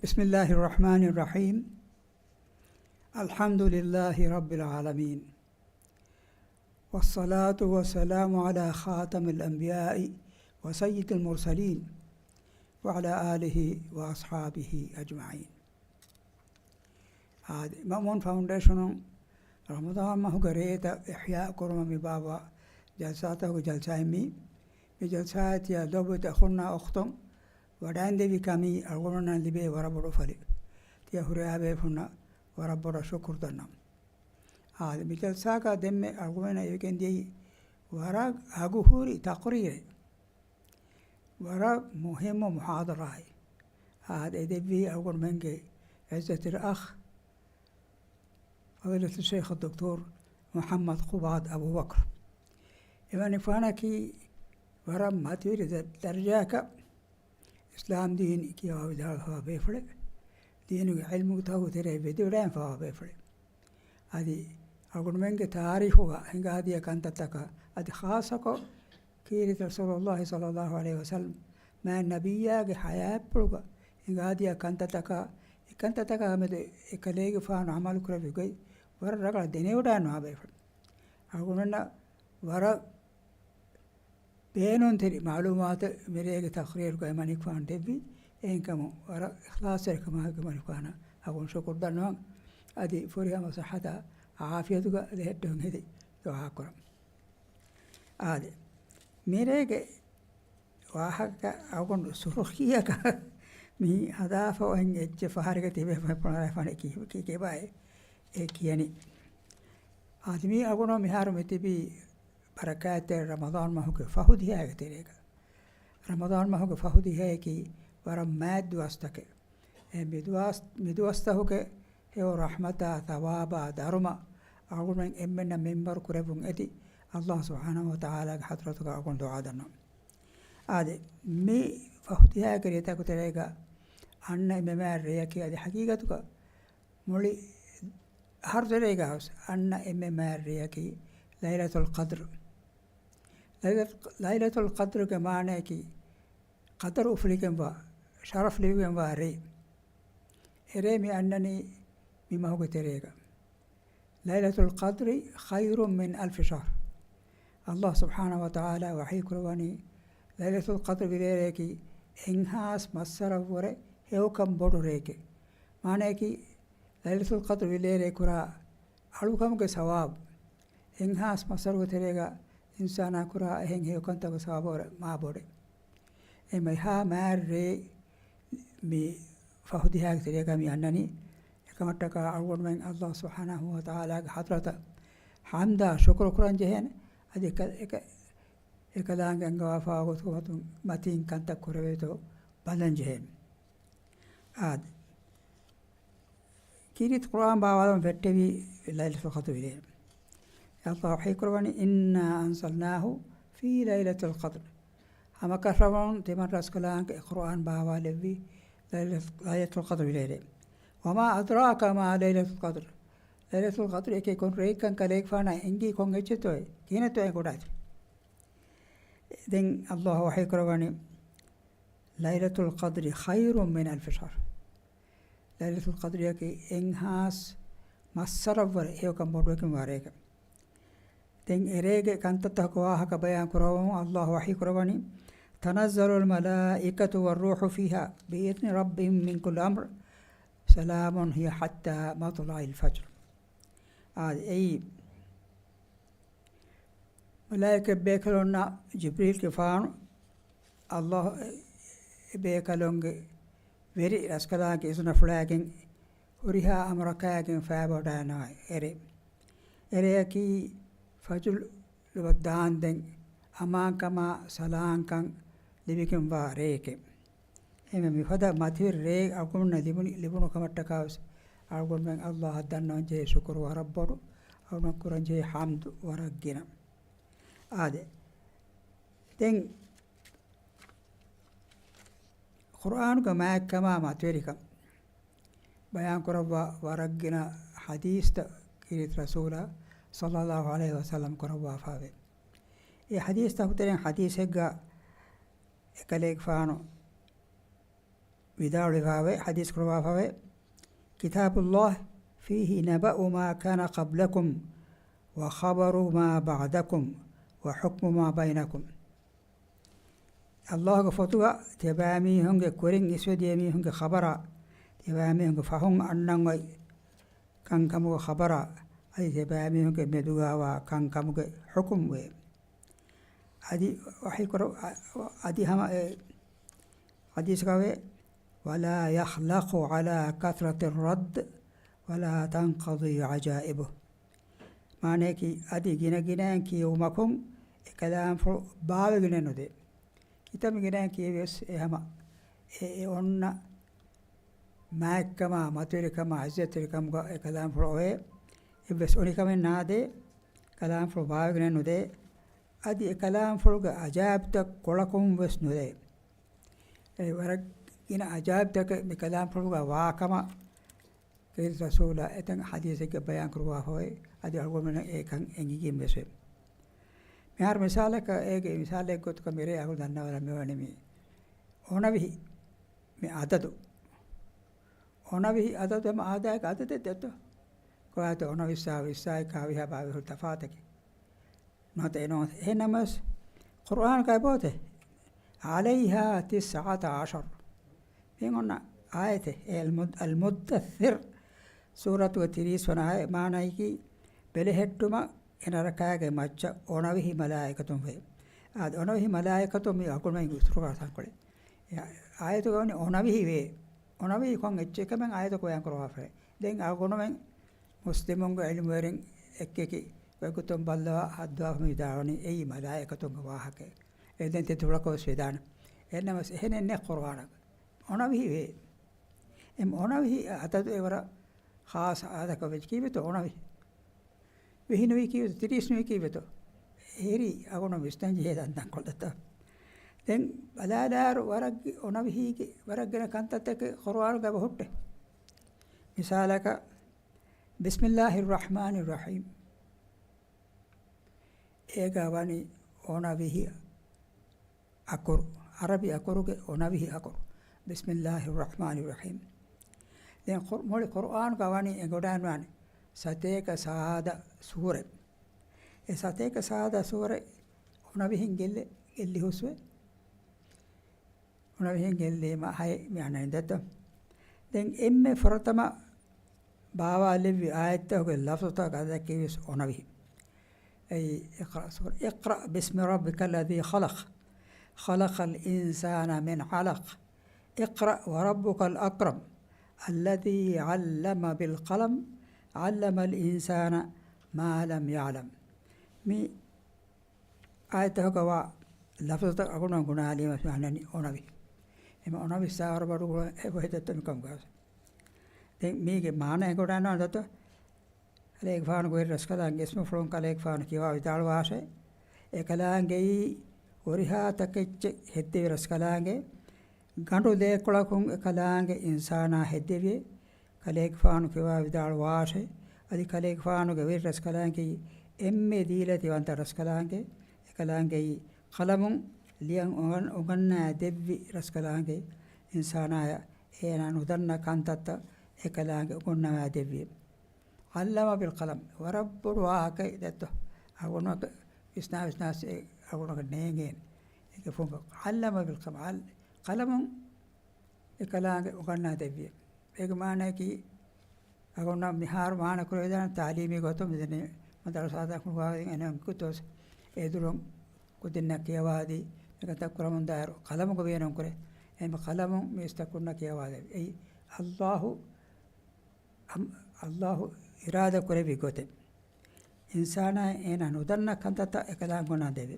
بسم الله الرحمن الرحيم. الحمد لله رب العالمين. والصلاة والسلام على خاتم الأنبياء وسيد المرسلين وعلى آله وأصحابه أجمعين. އާދެ، މައުމޫން ފައުންޑޭޝަނުން ރަމަޟާން މަހުގެ ރޭތައް އިޙްޔާ ކުރުމަށް މި ބާއްވާ ޖަލްސާތަކުގެ ޖަލްސާއެއް މީ. މި ޖަލްސާއަށް ތިޔަ ލޯބިވެތި އަޚުންނާ އުޚްތުން ވަޑައިންދެވި ކަމީ އަޅުގަނޑުމެންނަށް ލިބޭ ވަރަށް ބޮޑު އުފަލެއް. ތިޔަ ހުރިހާ ބޭފުންނަށް ވަރަށް ބޮޑަށް ޝުކުރު ދަންނަވަން. އާދެ، މި ޖަލްސާގަ ދެންމެ އަޅުގަނޑުމެންނަށް އެވިގެން ދިޔައީ ވަރަށް އަގުހުރި ތަޤްރީރެއް. ވަރަށް މުހިއްމު މުޙާޟަރާއެއް. އާދެ، އެދެއްވީ އަޅުގަނޑުމެންގެ ޢިއްޒަތުލް އަޚް، ފަޟީލަތު ޝޭޚް ދޮކްތޯރު މުޙައްމަދު ޤުބާދު އަބޫބަކުރު. އެމަނިކުފާނަކީ ވަރަށް މަތިވެރި ދަ-، ދަރަޖައަކަށް އިސްލާމް ދީން ކިޔަވާ ވިދާޅުވާ ބޭފުޅެއް. ދީނުގެ ޢިލްމުތަކުގެ ތެރެއަށް ވެދިވަޑައިފާވާ ބޭފުޅެއް. އަދި އަޅުގަނޑުމެންގެ ތާރީޚުގަ ހިނގާދިޔަ ކަންތައްތަކަށް، އަދި ޚާއްޞަކޮށް ކީރިތި ރަސޫލުﷲ ޞައްލަﷲު ޢަލައިހި ވަސައްލަމް މާތް ނަބިއްޔާގެ ޙަޔާތްޕުޅުގަ ހިނގާދިޔަ ކަންތައްތަކާ، އެ ކަންތައްތަކާ މެދު އެކަލޭގެފާނު ޢަމަލު ކުރެއްވި ގޮތް ވަރަށް ރަނގަޅަށް ދެނެވަޑައިނުވާ ބޭފުޅެއް. އަޅުގަނޑުމެންނަށް ވަރަށް ބޭނުންތެރި މަޢުލޫމާތެއް މިރޭގެ ތަޤްރީރުގައި މަނިކުފާނު ދެއްވި. އެހެންކަމުން ވަރަށް އިޚްލާޞްތެރިކަމާއެކު މަނިކުފާނަށް އަޅުގަނޑު ޝުކުރު ދަންނަވަން. އަދި ފުރިހަމަ ޞިއްޙަތާ ޢާފިޔަތުގަ ލެހެއްޓެވުން ހެދި ދުޢާ ކުރަން. އާދެ، މިރޭގެ ވާހަކަ އަޅުގަނޑު ސުރުޚީއަކަށް މި ހަދާފަ އޮތް އެއްޗެއް ފަހަރެއްގަ ތިބޭފުޅުންނަށް ކި-، ކި-، ކިބާއޭ އެ ކިޔަނީ. އާދެ، މީ އަޅުގަނޑު މިހާރު މި ތިބީ ބަރަކާތްތެރި ރަމަޟާން މަހުގެ ފަހު ދިހައިގެ ތެރޭގަ. ރަމަޟާން މަހުގެ ފަހު ދިހައަކީ ވަރަށް މާތް ދުވަސްތަކެއް. އެ މި ދުވަސް-، މި ދުވަސްތަކުގެ ހެޔޮ ރަޙްމަތާ، ޘަވާބާ، ދަރުމަ އަޅުގަނޑުމެން އެންމެންނަށް މިންވަރު ކުރެއްވުން އެދި، ﷲ ސުބްޙާނަހޫ ވަތަޢާލާގެ ޙަޟްރަތުގަ އަޅުގަނޑު ދުޢާ ދަންނަވަން. އާދެ، މި ފަހު ދިހައިގެ ރޭތަކުގެ ތެރޭގަ އަންނަ އެންމެ މާތް ރެޔަކީ އަދި ޙަޤީޤަތުގަ މުޅި އަހަރު ތެރޭގަވެސް އަންނަ އެންމެ މާތް ރެޔަކީ ލައިލަތުލް ޤަދްރު. ލައިލަތު-، ލައިލަތުލް ޤަދްރުގެ މާނަޔަކީ ޤަދަރު އުފުލިގެންވާ، ޝަރަފް ލިބިގެންވާ ރޭ. އެރޭ މި އަންނަނީ މި މަހުގެ ތެރޭގަ. ليلة القدر خير من ألف شهر. ﷲ ސުބްޙާނަހޫ ވަތަޢާލާ ވަޙީ ކުރައްވަނީ، ލައިލަތުލް ޤަދްރު ވިލޭރެއަކީ އެއްހާސް މައްސަރަށްވުރެ ހެޔޮކަން ބޮޑު ރެއެކޭ. މާނަޔަކީ، ލައިލަތުލް ޤަދްރު ވިލޭރޭ ކުރާ އަޅުކަމުގެ ސަވާބު އެއްހާސް މައްސަރުގެ ތެރޭގަ އިންސާނާ ކުރާ އެހެން ހެޔޮކަންތަކުގެ ސަވާބު ވަރަށް މާ ބޮޑޭ. އެ މިހާ މާތް ރޭ މި ފަހު ދިހައިގެ ތެރޭގަ މި އަންނަނީ. އެކަމަށްޓަކާ އަޅުގަނޑުމެން ﷲ ސުބްޙާނަހޫ ވަތަޢާލާގެ ޙަޟްރަތަށް ޙަމްދާ ޝުކުރު ކުރަން ޖެހޭނެ. އަދި އެކަ-، އެކަ-، އެކަލާނގެ އަންގަވާފާ ގޮތުގެ މަތިން ކަންތައް ކުރެވޭތޯ ބަލަން ޖެހޭނެ. އާދެ. ކީރިތި ޤުރުއާން ބާވާލަން ފެއްޓެވީ ލައިލަތުލް ޤަދްރު ވިލޭރޭ. ﷲ ވަޙީ ކުރައްވަނީ، إنا أنزلناه في ليلة القدر. ހަމަކަށަވަރުން ތިމަން ރަސްކަލާނގެ އެ ޤުރުއާން ބާވާލެއްވީ ލައިލަތު-، ލައިލަތުލް ޤަދްރު ވިލޭރޭ. وما أدراك ما ليلة القدر. ލައިލަތުލް ޤަދްރު އެކޭ ކޮން ރެއެއްކަން ކަލޭގެފާނަށް އެނގީ ކޮން އެއްޗެއްތޯއޭ؟ ކިހިނެއްތޯއޭ ގޮޑާތި؟ ދެން ﷲ ވަޙީ ކުރައްވަނީ، ليلة القدر خير من ألف شهر. ލައިލަތުލް ޤަދްރިއަކީ އެއްހާސް މައްސަރަށްވުރެ ހެޔޮކަން ބޮޑުވެގެންވާ ރެއެކޭ. ދެން އެރޭގެ ކަންތައްތަކުގެ ވާހަކަ ބަޔާން ކުރައްވަމުން ﷲ ވަޙީ ކުރައްވަނީ، تنزل الملائكة والروح فيها بإذن ربهم من كل أمر سلام هي حتى مطلع الفجر. އާދެ، އެއީ މަލާއިކަތް ބޭކަލުންނާ ޖިބްރީލްގެފާނު ﷲ އެ ބޭކަލުންގެ ވެރި ރަސްކަލާނގެ އިޒުނަފުޅާގެން ހުރިހާ އަމުރަކާގެން ފައިބަވަޑައިގަންނަވާ އެރޭ. އެރެއަކީ ފަޖުރު ލޮބަށް ދާންދެން އަމާންކަމާ ސަލާންކަން ލިބިގެންވާ ރެއެކޭ. އެހެންވެ، މިފަދަ މަތިވެރި ރެއެއް އަޅުގަނޑުމެންނަށް ލިބުނީ، ލިބުނު ކަމަށްޓަކާ ވެސް އަޅުގަނޑުމެން ﷲ އަށް ދަންނަވަން ޖެހޭ ޝުކުރު ވަރަށް ބޮޑު، އަޅުގަނޑު ކުރަން ޖެހޭ ޙަމްދު ވަރަށް ގިނަ. އާދެ. ދެން ޤުރުއާނުގެ މާތްކަމާ މަތިވެރިކަން ބަޔާން ކުރައްވާ ވަރަށް ގިނަ ޙަދީޘްތައް ކީރިތި ރަސޫލާ ޞައްލަﷲު ޢަލައިހި ވަސައްލަމް ކުރައްވާފައިވޭ. އެ ޙަދީޘްތަކުގެ ތެރެއިން ޙަދީޘެއްގަ އެކަލޭގެފާނު ވިދާޅުވެފަވޭ، ޙަދީޘް ކުރައްވާފަވޭ، كتاب الله فيه نبأ ما كان قبلكم وخبر ما بعدكم وحكم ما بينكم. ﷲ ގެ ފޮތުގަ ތިޔަބައިމީހުންގެ ކުރިން އިސްވެދިޔަ މީހުންގެ ޚަބަރާ، ތިޔަބައިމީހުންގެ ފަހުން އަންނަން އޮތް ކަންކަމުގެ ޚަބަރާ، އަދި ތިޔަބައިމީހުންގެ މެދުގަވާ ކަންކަމުގެ ޙުކުމް ވޭ. އަދި ވަޙީކުރު، އަ، އަދި ހަމަ އެ ޙަދީޘްގަވޭ، ولا يخلق على كثرة الرد ولا تنقضي عجائبه. މާނަޔަކީ، އަދި ގިނަ ގިނައިން ކިޔެވުމަކުން އެ ކަލާމްފުޅު ބާވެގެނެއް ނުދޭ. ކިތަންމެ ގިނައިން ކިޔެވިޔަސް އެ ހަމަ އެ، އެ އޮންނަ މާތްކަމާ، މަތިވެރިކަމާ، އިއްޒަތްތެރިކަމުގަ އެ ކަލާމްފުޅު އޮވޭ. އެއްވެސް އޮނިކަމެއް ނާދޭ. ކަލާމްފުޅު ބާވެގެނެއް ނުދޭ. އަދި އެ ކަލާމްފުޅުގެ އަޖާއިބްތައް ކޮޅަކުން ވެސް ނުދޭ. އެ ވަރަށް ގިނަ އަޖާއިބްތަކެއް މި ކަލާމްފުޅުގަ ވާ ކަމަށް ކީރިތި ރަސޫލާ އެތަން ޙަދީޘެއްގަ ބަޔާން ކުރުވާފައި، އަދި އަޅުގަނޑުމެންނަށް އެކަން އެނގިގެން ވެސް ވޭ. މިހާރު މިސާލަކަށް، އޭގެ މިސާލެއް ގޮތުގަ މިރޭ އަޅުގަނޑު ދަންނަވާލަން މިވަނީ މި އޮނަވިހި މި އަދަދު. އޮނަވިހި އަދަދު ހަމަ އާދައިގެ އަދަދެއް ދެއްތޯ؟ ކޮބާތޯ އޮނަވިއްސާ، ވިއްސާއި ކާވިހާ ބާވީހު ތަފާތަކީ؟ ނުވަތަ އެ ނޫން. އެހެންނަމަވެސް ޤުރްއާނުގައި ބޯތެ؟ ޢަލައިހާ ތިސްޢަތަ ޢަޝަރަ. މި އޮންނަ އާޔަތެއް، އެ އަލްމުއް-، އަލްމުއްދައްސިރު ސޫރަތުގެ ތިރީސް ވަނަ އާޔަތް، މާނައަކީ ބެލެހެއްޓުމަށް އެ ނަރަކާގެ މައްޗަށް އޮނަވިހި މަލާއިކަތުން ވޭ. އާދެ، އޮނަވިހި މަލާއިކަތުން މި އަޅުގަނޑުމެން އިތުރުކުރާ ތަންކޮޅެއް. އެ އާޔަތުގަ ވަނީ އޮނަވިހި ވޭ. އޮނަވިހި ކޮން އެއްޗެއް ކަމެއް އާޔަތުގަ ބަޔާން ކުރައްވާފައެއް. ދެން އަޅުގަނޑުމެން މުސްލިމުންގެ ޢިލްމުވެރިން އެކިއެކި ގޮތްގޮތުން ބައްލަވާ ހައްދަވާފަ މި ވިދާޅުވަނީ އެއީ މަލާއިކަތުންގެ ވާހަކައެއް. އެ ދެން ތި ދުޅަކޮށް ވެސް ވެދާނެ. އެހެންނަމަވެސް އެހެނެއް ނެތް ޤުރްއާނަކަށް. އޮނަވިހި ވޭ. އެ އޮނަވިހި އަދަދު އެވަރަށް ޚާއްޞަ އަދަދަކަށް ވެއްޖެ. ކީއްވެތޯ އޮނަވިހި؟ ވިހި ނުވީ ކީއްވެތޯ؟ ތިރީސް ނުވީ ކީއްވެތޯ؟ އެހެރީ އަޅުގަނޑު ވިސްނަން ޖެހޭ ތަންތަންކޮޅެއްތޯ. ދެން ބަލާލާއިރު ވަރަށް ގި-، އޮނަވިހީގެ ވަރަށް ގިނަ ކަންތައްތަކެއް ޤުރްއާނުގައި ހުއްޓޭ. މިސާލަކަށް، بسم الله الرحمن الرحيم. އޭގަ ވަނީ އޮނަވިހި އަކުރު، ޢަރަބި އަކުރުގެ އޮނަވިހި އަކުރު. بسم الله الرحمن الرحيم. ދެން ޤުރް-، މުޅި ޤުރްއާނުގަ ވަނީ އެނގިވަޑައިގަންނަވާނެ ސަތޭކަ ސާދަ ސޫރަ. އެ ސަތޭކަ ސާދަ ސޫރަ އޮނަވިހިން ގެއްލެ-، ގެއްލި ހުސްވޭ. އޮނަވިހިން ގެއްލީމަ ހައެއް މި އަންނަނީ ދެއްތޯ؟ ދެން އެންމެ ފުރަތަމަ ބާވާލެއްވި އާޔަތްތަކުގެ ލަފްޒުތަކަށް އަދަދަކީވެސް އޮނަވިހި. އެއީ، اقرأ سورة، اقرأ باسم ربك الذي خلق، خلق الإنسان من علق، اقرأ وربك الأكرم، الذي علم بالقلم، علم الإنسان ما لم يعلم. މި އާޔަތްތަކުގަ ވާ ލަފްޒުތައް އަޅުގަނޑު ގުނާލީމަ މި އަންނަނީ އޮނަވިހި. އެމަ އޮނަވިހި ސާރަ ބަޑު އެބަހިތައްތަ މިކަމުގަ. ދެން މީގެ މާނަ އެނގިވަޑައިގަންނަވާނެ ދޯ؟ ކަލޭގެފާނުގެ ވެރި ރަސްކަލާނގެ އިސްމުފުޅުން ކަލޭގެފާނު ކިޔަވާ ވިދާޅުވާށޭ. އެކަލާނގެއީ ހުރިހާ ތަކެއްޗެއް ހެއްދެވި ރަސްކަލާނގެ، ގަނޑު ދޭކޮޅަކުން އެކަލާނގެ އިންސާނާ ހެއްދެވިއޭ. ކަލޭގެފާނު ކިޔަވާ ވިދާޅުވާށޭ. އަދި ކަލޭގެފާނުގެ ވެރި ރަސްކަލާނގެއީ އެންމެ ދީލަތިވަންތަ ރަސްކަލާނގެ. އެކަލާނގެއީ ޤަލަމުން ލިޔަން އުނގަން-، އުނގަންނާ ދެއްވި ރަސްކަލާނގެ. އިންސާނާޔަށް އޭނާ ނުދަންނަ ކަންތައްތައް އެކަލާނގެ އުނގަންނަވާ ދެއްވި. ޢައްލަމަ ބިލް ޤަލަމް. ވަރަށް ބޮޑު ވާހަކައެއް ދެއްތޯ. އަޅުގަނޑު ވިސްނާ ވިސްނާސް އެ އަޅުގަނޑު ނޭނގޭނެ. އޭގެ ފުންކަ. ޢައްލަމަ ބިލް ޤަލަމް. ޢައް-، ޤަލަމުން އެކަލާނގެ އުނގަންނާ ދެއްވި. އޭގެ މާނައަކީ، އަޅުގަނޑަށް މިހާރު މާނަ ކުރެވިދާނެ ތާލީމީ ގޮތުން މިދެނީ މަދަރުސާތައް ހުޅުވާދިން އެނަ ގޮތުސް އެދުރުން ކުދިންނަށް ކިޔަވާދީ، މިކަންތައް ކުރަމުންދާއިރު ޤަލަމުގަ ބޭނުން ކުރޭ. އެހެން ޤަލަމުން މީސްތަކުންނަށް ކިޔަވާދެވި. އެއީ ﷲ އަމް-، ﷲ އިރާދަ ކުރެއްވި ގޮތެއް. އިންސާނާ އޭނާ ނުދަންނަ ކަންތައްތައް އެކަލާނގެ އުނގަންނާ ދެއްވި.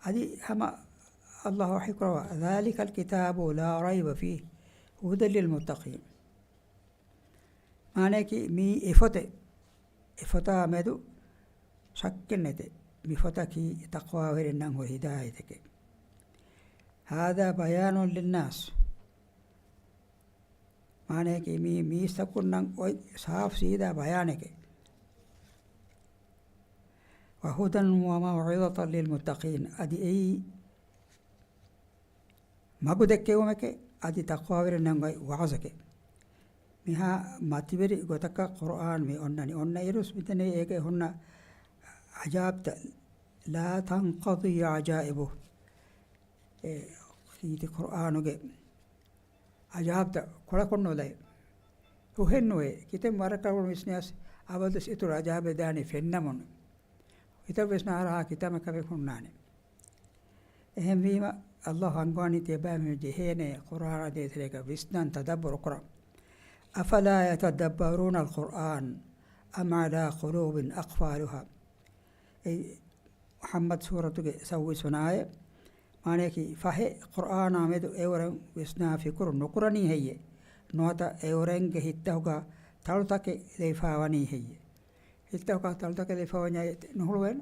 އަދި ހަމަ ﷲ ވަޙީ ކުރައްވާ، ذلك الكتاب لا ريب فيه هدى للمتقين. މާނައަކީ މީ އެފޮތެއް، އެފޮތާ މެދު ޝައްކެއް ނެތޭ. މި ފޮތަކީ ތަޤްވާވެރިންނަށް ހުރި ހިދާޔަތެކޭ. هذا بيان للناس. މާނައަކީ މީ މީސްތަކުންނަށް އޮތް ސާފު ސީދާ ބަޔާނެކޭ. وهدى وموعظة للمتقين. އަދި އެއީ މަގު ދެއްކެވުމެކޭ، އަދި ތަޤްވާވެރިންނަށް އޮތް ވަޢުޒެކޭ. މިހާ މަތިވެރި ގޮތަކަށް ޤުރުއާން މި އޮންނަނީ. އޮންނަ އިރުސް މިތަނީ އޭގެ ހުންނަ އަޖާބްތައް، لا تنقضي عجائبه. އެ ކީރިތި ޤުރުއާނުގެ އަޖާބްތައް ކޮޅަކޮށް ނުލައޭ. ހުހެއް ނުވޭ. ކިތަންމެ ވަރަކަށް ވިސްނިޔަސް އަބަދުވެސް އިތުރު އަޖާބެއް ދާނީ ފެންނަމުން. ހިތަށްވެސް ނާރާ ކިތަންމެ ކަމެއް ހުންނާނެ. އެހެންވީމަ، ﷲ އަންގަވަނީ ތިޔަބައިމީހުން ޖެހޭނެ ޤުރުއާނާ ދޭތެރޭގަ ވިސްނަން، ތަދައްބުރު ކުރަން. أفلا يتدبرون القرآن أم على قلوب أقفالها. އެ މުޙައްމަދު ސޫރަތުގެ ސައްވީސް ވަނަ އާޔަތް. މާނަޔަކީ، ފަހެ ޤުރުއާނާ މެދު އެއުރެން ވިސްނާ ފިކުރު ނުކުރަނީ ހެއްޔޭ؟ ނުވަތަ އެއުރެންގެ ހިތްތަކުގަ ތަޅުތަކެއް ލެވިފައިވަނީ ހެއްޔޭ؟ ހިތްތަކުގަ ތަޅުތަކެއް ލެވިފައިވަނީ ނުހުޅުވޭނެ.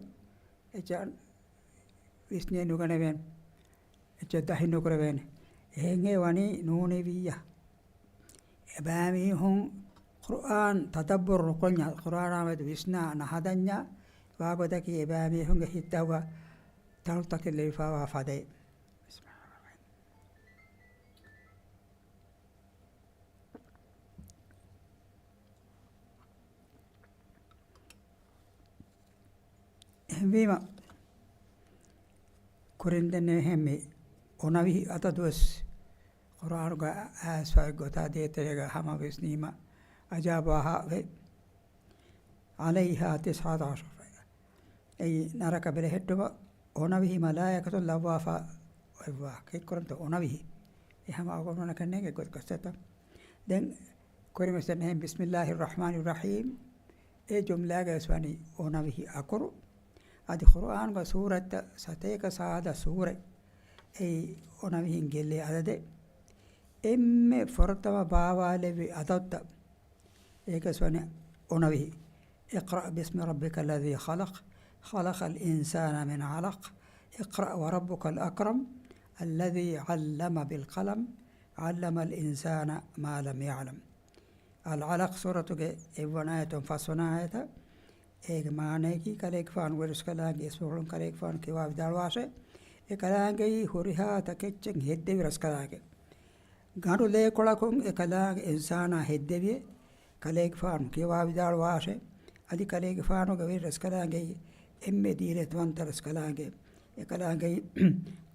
އެއްޗެއް ވިސްނޭ ނުގަނެވޭނެ. އެއްޗެއް ދަހި ނުކުރެވޭނެ. އެހެންހޭ ވަނީ ނޫނެވިއްޔާ. އެބައިމީހުން ޤުރުއާން ތަދައްބުރު ނުކޮށްޏާ، ޤުރުއާނާ މެދު ވިސްނާ ނަހަދަންޏާ، ވާގޮތަކީ އެބައިމީހުންގެ ހިތްތަކުގަ ތަޅުތަކެއް ލެވިފައިވާ ފަދައިން. އެހެންވީމަ، ކުރިން ދެންނެވިހެން މި އޮނަވިހި އަދަދުވެސް ޤުރުއާނުގަ އައިސްފައި ގޮތާ ދޭތެރޭގަ ހަމަ ވިސްނީމަ އަޖާބާހާ ވޭ. عليها تسعة عشر. އެއީ ނަރަކަ ބެލެހެއްޓުމަށް އޮނަވިހި މަލާއިކަތުން ލައްވާފަ އޮތްވާ. ކެއްކުރަންތޯ އޮނަވިހި؟ އެ ހަމަ އަޅުގަނޑުމެންނަކަށް ނޭނގެ ގޮތް ކަސްތައްތައް. ދެން ކުރިމަސް ދެންނެވިހެން، بسم الله الرحمن الرحيم. އެ ޖުމްލާގައި ވެސް ވަނީ އޮނަވިހި އަކުރު. އަދި ޤުރުއާނުގަ ސޫރަތްތައް ސަތޭކަ ސާދަ ސޫރަތް. އެއީ އޮނަވިހިން ގެއްލޭ އަދަދެއް. އެންމެ ފުރަތަމަ ބާވާލެއްވި އަދަދުތައް. އޭގަސް ވަނީ އޮނަވިހި. اقرأ باسم ربك الذي خلق، خلق الإنسان من علق، اقرأ وربك الأكرم، الذي علم بالقلم، علم الإنسان ما لم يعلم. އަލް ޢަލަޤް ސޫރަތުގެ އެއްވަނަ އާޔަތުން ފަސްވަނަ އާޔަތަށް. އޭގެ މާނަޔަކީ، ކަލޭގެފާނު ވެރި ރަސްކަލާނގެ އިސްމުފުޅުން ކަލޭގެފާނު ކިޔަވާ ވިދާޅުވާށޭ. އެ ކަލާނގެއީ ހުރިހާ ތަކެއްޗެއް ހެއްދެވި ރަސްކަލާނގެ. ގަނޑު ލޭކޮޅަކުން އެ ކަލާނގެ އިންސާނާ ހެއްދެވިއޭ. ކަލޭގެފާނު ކިޔަވާ ވިދާޅުވާށޭ. އަދި ކަލޭގެފާނުގެ ވެރި ރަސްކަލާނގެއީ އެންމެ ދީނިއްޔަތުވަންތަ ރަސްކަލާނގެ. އެ ކަލާނގެއީ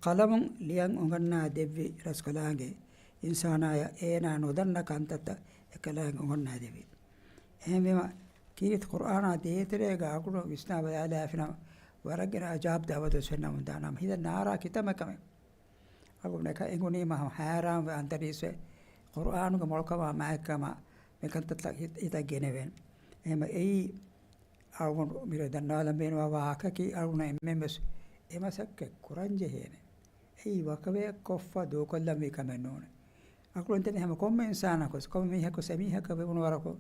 ޤަލަމުން ލިޔަން އުނގަންނާ ދެއްވި ރަސްކަލާނގެ. އިންސާނާޔަށް އޭނާ ނުދަންނަ ކަންތައްތައް އެ ކަލާނގެ އުނގަންނާ ދެއްވި. އެހެންވީމަ، ކީރިތި ޤުރުއާނާ ދޭތެރޭގަ އަޅުގަނޑު ވިސްނާ ބަލާލާފިނަމަ، ވަރަށް ގިނަ އަޖާބް ދައުވަތު ފެންނަމުން ދާނަމަ، ހިތަށް ނާރާ ކިތަންމެ ކަމެއް. އަޅުގަނޑަކަށް އެނގުނީމަ ހަމަ ހައިރާންވެ އަންތަރީސްވެ، ޤުރުއާނުގެ މޮޅުކަމާ މާތްކަމާ މިކަންތައްތައް ހިތަށް ގެނެވޭނެ. އެހެންވެ އެއީ އަޅުގަނޑު މިރޭ ދަންނަވާލަން ބޭނުންވާ ވާހަކައަކީ، އަޅުގަނޑަށް އެންމެންވެސް އެ މަސައްކަތް ކުރަން ޖެހޭނެ. އެއީ ވަކަވެޔަށް ކޮށްފަ ދޫކޮށްލަންވީ ކަމެއް ނޫނޭ. އަޅުގަނޑު ދެން ހަމަ ކޮންމެ އިންސާނަކުވެސް، ކޮންމެ މީހަކުވެސް، އެމީހަކަށް ވެވުނު ވަރަކު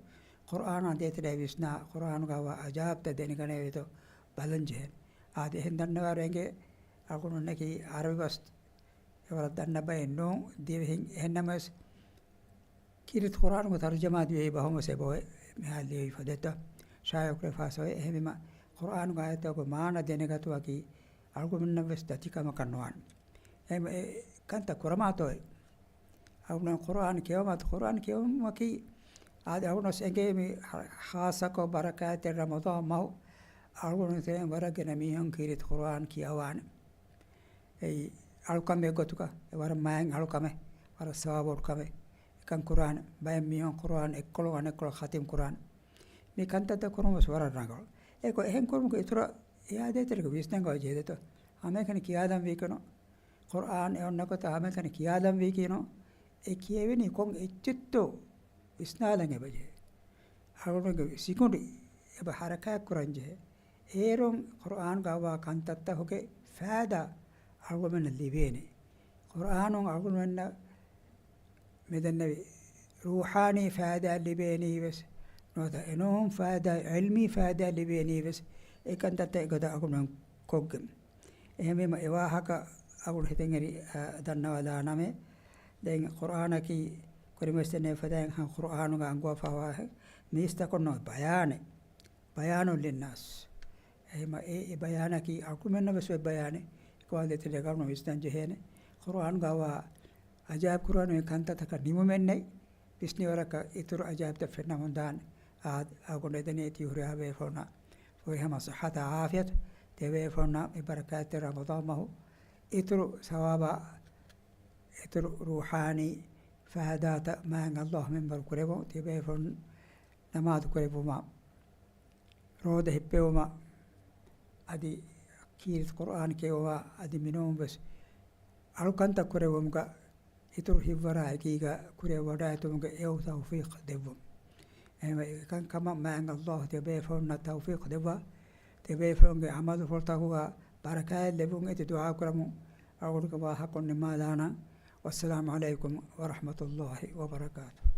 ޤުރުއާނާ ދޭތެރޭ ވިސްނާ، ޤުރުއާނުގައިވާ އަޖާބްތައް ދެނެގަނެވޭތޯ ބަލަން ޖެހޭނެ. އާދެ، އެހެން ދަންނަވާރު އެނގޭ، އަޅުގަނޑުންނަކީ ޢަރަބި ބަސް އެވަރަށް ދަންނަ ބައެއް ނޫން. ދިވެހިން އެހެންނަމަވެސް، ކީރިތި ޤުރުއާނުގެ ތަރުޖަމާ ދިވެހި ބަހުން ވެސް އެބައޮތް. މިހާރު ލިޔެވި ފަދައިން ޝާއިޢުކުރެވިފަވެސް އޮތް. އެހެންވީމަ، ޤުރުއާނުގެ އާޔަތްތަކުގެ މާނަ ދެނެގަތުމަކީ އަޅުގަނޑުމެންނަށް ވެސް ދަތި ކަމަކަށް ނުވާނެ. އެ، އެ ކަންތައް ކުރަމާތޯއޭ. އަޅުގަނޑު ޤުރުއާން ކިޔަވަމާތޯ، ޤުރުއާން ކިޔެވުމަކީ އާދެ، އަޅުގަނޑު ވެސް އެނގޭ މި ޚާއްޞަކޮށް ބަރަކާތްތެރި ރަމަޟާން މަހު އަޅުގަނޑު ތެރެއިން ވަރަށް ގިނަ މީހުން ކީރިތި ޤުރުއާން ކިޔަވާނެ. އެއީ އަޅުކަމެއް ގޮތުގަ، އެ ވަރަށް މާތް އަޅުކަމެއް، ވަރަށް ސަވާބު ބޮޑު ކަމެއް. އެކަން ކުރާނެ. ބައެއް މީހުން ޤުރުއާން އެއްކޮޅުން އަނެއްކޮޅަށް ޚަތިމް ކުރާނެ. މި ކަންތައްތައް ކުރުން ވެސް ވަރަށް ރަނގަޅު. އެކޮ އެހެން ކުރުމުގެ އިތުރަށް އެއާ ދޭތެރޭގަ ވިސްނަން އޮތް ޖެހޭތޯ. ހަމައެކަނި ކިޔާލަން ވީކިނު. ޤުރުއާން އެ އޮންނަ ގޮތަށް ހަމައެކަނި ކިޔާލަން ވީކިނު. އެ ކިޔެވެނީ ކޮން އެއްޗެއްތޯ ވިސްނާލަން އެބަޖެހޭ. އަޅުގަނޑުގެ ސިކުނޑި އެބަ ހަރަކާތް ކުރަން ޖެހޭ. އޭރުން ޤުރުއާނުގައިވާ ކަންތައްތަކުގެ ފައިދާ އަޅުގަނޑުމެންނަށް ލިބޭނެ. ޤުރުއާނުން އަޅުގަނޑުމެންނަށް މިދެންނެވި ރޫޙާނީ ފައިދާ ލިބޭނީ ވެސް، ނުވަތަ އެނޫން ފައިދާ، ޢިލްމީ ފައިދާ ލިބޭނީ ވެސް، އެ ކަންތައްތައް އެގޮތަށް އަޅުގަނޑުމެން ކޮށްގެން. އެހެންވީމަ، އެ ވާހަކަ އަޅުގަނޑު ހިތަށް އެރި، އަ، ދަންނަވާލާނަމޭ. ދެން ޤުރުއާނަކީ ކުރިމަސްދެންނެވި ފަދައިން ހަމަ ޤުރުއާނުގަ އަންގަވާފައިވާ މީސްތަކުންނަށް ބަޔާނެއް. بيان للناس. އެހެންވީމަ، އެ، އެ ބަޔާނަކީ އަޅުގަނޑުމެންނަށް ވެސް އޮތް ބަޔާނެއް. އެކަމާ ދޭތެރޭގަ ވިސްނަން ޖެހޭނެ. ޤުރުއާނުގައިވާ އަޖާއިބު ކުރާނެ ކަންތައްތަކަށް ނިމުމެއްނެތް. ވިސްނިވަރަކަށް އިތުރު އަޖާއިބުތައް ފެންނަމުންދާނެ. އާދެ، އަޅުގަނޑު އެދެނީ ތި ހުރިހާ ބޭފުޅުންނަށް ފުރިހަމަ ސިއްހަތާ އާފިޔަތު، ތި ބޭފުޅުންނަށް މި ބަރަކާތްތެރި ރަމަޟާން މަހު އިތުރު ސަވާބާ، އިތުރު ރޫޙާނީ ފައިދާތައް މާތް ﷲ މިންވަރު ކުރެއްވުން، ތި ބޭފުޅުން ނަމާދު ކުރެއްވުމަށް، ރޯދަ ހިއްޕެވުމަށް، އަދި ކީރިތި ޤުރްއާން ކިޔެވުމަށް، އަދި މިނޫން ވެސް އަޅުކަންތައް ކުރެއްވުމުގަ އިތުރު ހިތްވަރާ އެކީގަ ކުރިއަށް ވަޑައިގަތުމުގެ އެއަށް ތައުފީޤު ދެއްވުން. އެހެންވެ، އެކަންކަމަށް މާތް ﷲ ތި ބޭފުޅުންނަށް ތައުފީޤު ދެއްވާ، ތި ބޭފުޅުންގެ ޢަމަލުފުޅުތަކުގަ ބަރަކާތް ލެއްވުން އެދި ދުޢާ ކުރަމުން އަޅުގަނޑުގެ ވާހަކަ ނިމާލާނަން. ވައްސަލާމު ޢަލައިކުމް ވަރަޙްމަތުﷲި ވަބަރަކާތުހު.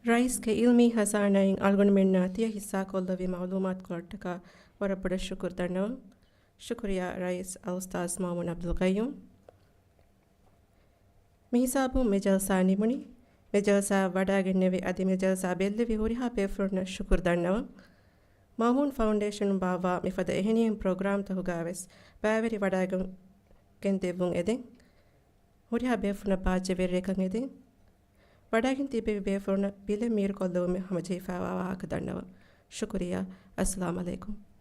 ރައީސްގެ ޢިލްމީ ޚަޒާނާއިން އަޅުގަނޑުމެންނާ ތިޔަ ޙިއްޞާކޮށްލެއްވި މަޢުލޫމާތުކޮޅަށްޓަކާ ވަރަށް ބޮޑަށް ޝުކުރު ދަންނަވަން. ޝުކުރިއްޔާ ރައީސް އަލްއުސްތާޛް މައުމޫން ޢަބްދުލް ޤައްޔޫމް. މިހިސާބުން މި ޖަލްސާ ނިމުނީ. މި ޖަލްސާއަށް ވަޑައިގެންނެވި އަދި މި ޖަލްސާ ބެއްލެވި ހުރިހާ ބޭފުޅުންނަށް ޝުކުރު ދަންނަވަން. މައުމޫން ފައުންޑޭޝަނުން ބާއްވާ މިފަދަ އެހެނިހެން ޕްރޮގްރާމްތަކުގައިވެސް ބައިވެރިވަޑައިގެން ދެއްވުން އެދެން. ހުރިހާ ބޭފުޅުންނަށް ބާއްޖަވެރިއެއްކަން އެދެން. ވަޑައިގެން ތިއްބެވި ބޭފުޅުންނަށް ބިލެއް މީރުކޮށްލެވުމެއް ހަމަޖެހިފައިވާ ވާހަކަ ދަންނަވަން. ޝުކުރިއްޔާ. އައްސަލާމް ޢަލައިކުމް.